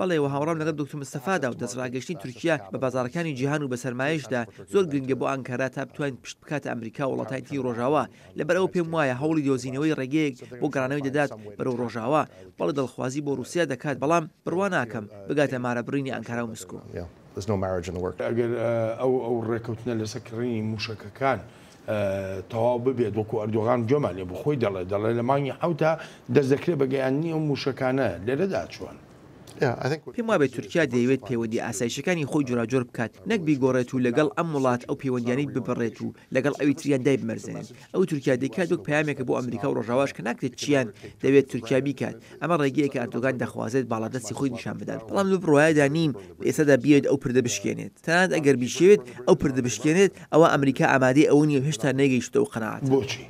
بەڵێ وە هاوڕام لەگەڵ دکتۆر مستەفادا و دەستڕاگەیشتنی تورکیا بە بازاڕەکانی جیهان و بە سەرمایەشدا زۆر گرنگە بۆ ئانکارا تا بتوانێت پشت بکاتە ئەمریکا و وڵاتانی تری ڕۆژاوا لەبەر ئەوە پێم وایە هەوڵی دۆزینەوەی ڕێگەیەک بۆ گەڕانەوەی دەدات بەرەو ڕۆژاوا بەڵێ دڵخوازی بۆ ڕوسیا دەکات بەڵام بڕوا ناکەم بگاتە مارەبڕینی ئانکارا و مسکۆ. ئەگەر ئەو ڕێکەوتنە لەسەر کڕینی موشەکەکان تەواو ببێت وەکو ئەردۆغان گوێمان لێ بوو خۆی دەڵێت دەڵێت لە مانگی حەوتا دەست دەکرێت بە گەیاندنی ئەو موشەکانە لێرەدا چۆن؟ پێم وابێت تورکیا دەیەوێت پەیوەندیە ئاسایشیەکانی خۆی جۆراوجۆر بکات نەک بیگۆڕێت و لەگەڵ ئەم وڵات ئەو پەیوەندیانەی ببڕێت و لەگەڵ ئەوی تریان دایبمەرزێنێت ئەوەی تورکیا دەیکات وەک پەیامێکە بۆ ئەمریکا و ڕۆژاواش کە ناکرێت چیان دەوێت تورکیا بیکات ئەمە ڕێگەیەکە ئەردۆگان دەخوازێت باڵادەستی خۆی نیشان بدات بەڵام لەو بڕوایەدا نیم لە ئێستادا بیەوێت ئەو پردە بشکێنێت تەنانەت ئەگەر بیشیەوێت ئەو پردە بشکێنێت ئەوا ئەمریکا ئامادەی ئەوە نییە و هێشتا نەگەیشتووتە ئەو قەناعەتە. بۆچی؟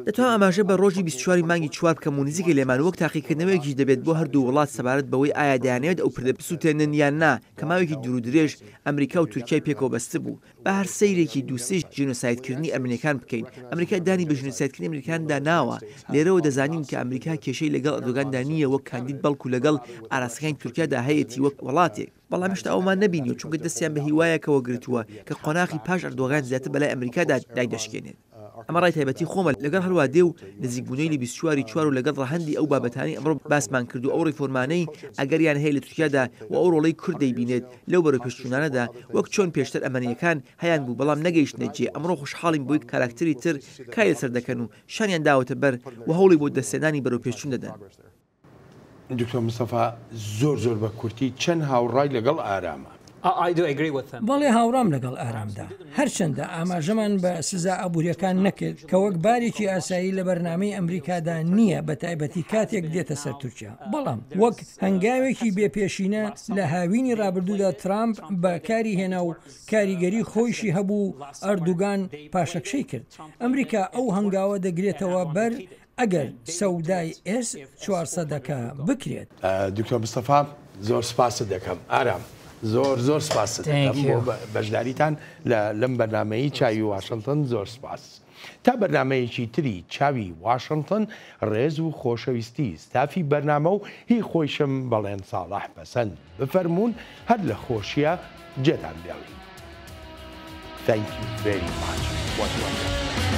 دەتوانم ئاماژە بە ڕۆژی 24 ی مانگی چوار بکەم و نزیکە لێمان و وەک تاقیکردنەوەیەکیش دەبێت بۆ هەردوو وڵات سەبارەت بەوەی ئایا دەیانەوێت ئەو پردە بسوتێنن یان نا کە ماوێکی دوورودرێژ ئەمریکا و تورکیای پێکەوە بەستبوو. با هەر سەیرێکی دووسێی ژینۆسایدکردنی ئەرمەنیەکان بکەین، ئەمریکا دانی بە ژینۆسایدکردنی ئەرمەنیەکاندا ناوە، لێرەوە دەزانین کە ئەمریکا کێشەی لەگەڵ ئەردۆگاندا نییە وەک کاندید بەڵکو لەگەڵ ئاراستەکانی تورکیادا هەیەتی وەک وڵاتێک، بەڵام هێشتا ئەوەمان نەبینیوە چونکە دەستیان بە هیوایەکەوە گرتووە کە قۆناغی پاش ئەردۆگان زیاتر بەلای ئەمریکادا دایدەشکێنێت. ئەمە ڕای تایبەتی خۆمە لەگەڵ هەروا دێ و نزیکبوونەوەی لە 24 ی چوار و لەگەڵ ڕەهەندی ئەو بابەتانەی ئەمڕۆ باسمان کرد و ئەو ڕیفۆرمانەی ئەگەریان هەیە لە تورکیادا و ئەو ڕۆڵەی کورد دەیبینێت لەو بەرەوپێشچوونانەدا وەک چۆن پێشتر ئەرمەنییەکان هەیانبوو بەڵام نەگەیشتنە جێ، ئەمڕۆ خۆشحاڵین بەوەی کاراکتەری تر کاری لەسەر دەکەن و شانیان داوەتە بەر و هەوڵی بۆ دەستهێنانی بەرەوپێشچوون دەدەن. دکتۆر مستەفا زۆر زۆر بە کورتی چەند هاوڕای لەگەڵ ئارامە؟ بەڵێ هاوڕام لەگەڵ ئارامدا، هەرچەندە ئاماژەمان بە سزا ئابوورییەکان نەکرد کە وەک بارێکی ئاسایی لە بەرنامەی ئەمریکادا نییە بەتایبەتی کاتێک دێتە سەر تورکیا، بەڵام وەک هەنگاوێکی بێ پێشینە لە هاوینی ڕابردوودا ترامپ بە کاری هێنا و کاریگەری خۆیشی هەبوو و ئەردوگان پاشەکشەی کرد. ئەمریکا ئەو هەنگاوە دەگرێتەوە بەر ئەگەر سەودای ئێس چوارسەدەکە بکرێت. دکتۆر مستەفا زۆر سپاست دەکەم. ئارام زۆر زۆر سپاست دەکەم بۆ بەشداریتان لە لەم بەرنامەیی چاوی واشنتن زۆر سپاس. تا بەرنامەیەکی تری چاوی واشنتن ڕێز و خۆشەویستی ستافی بەرنامە و هی خۆیشم بەڵێن ساڵح پەسەند بفەرموون هەر لە خۆشییا جێتان بێڵین. Thank you very much. What wonderful.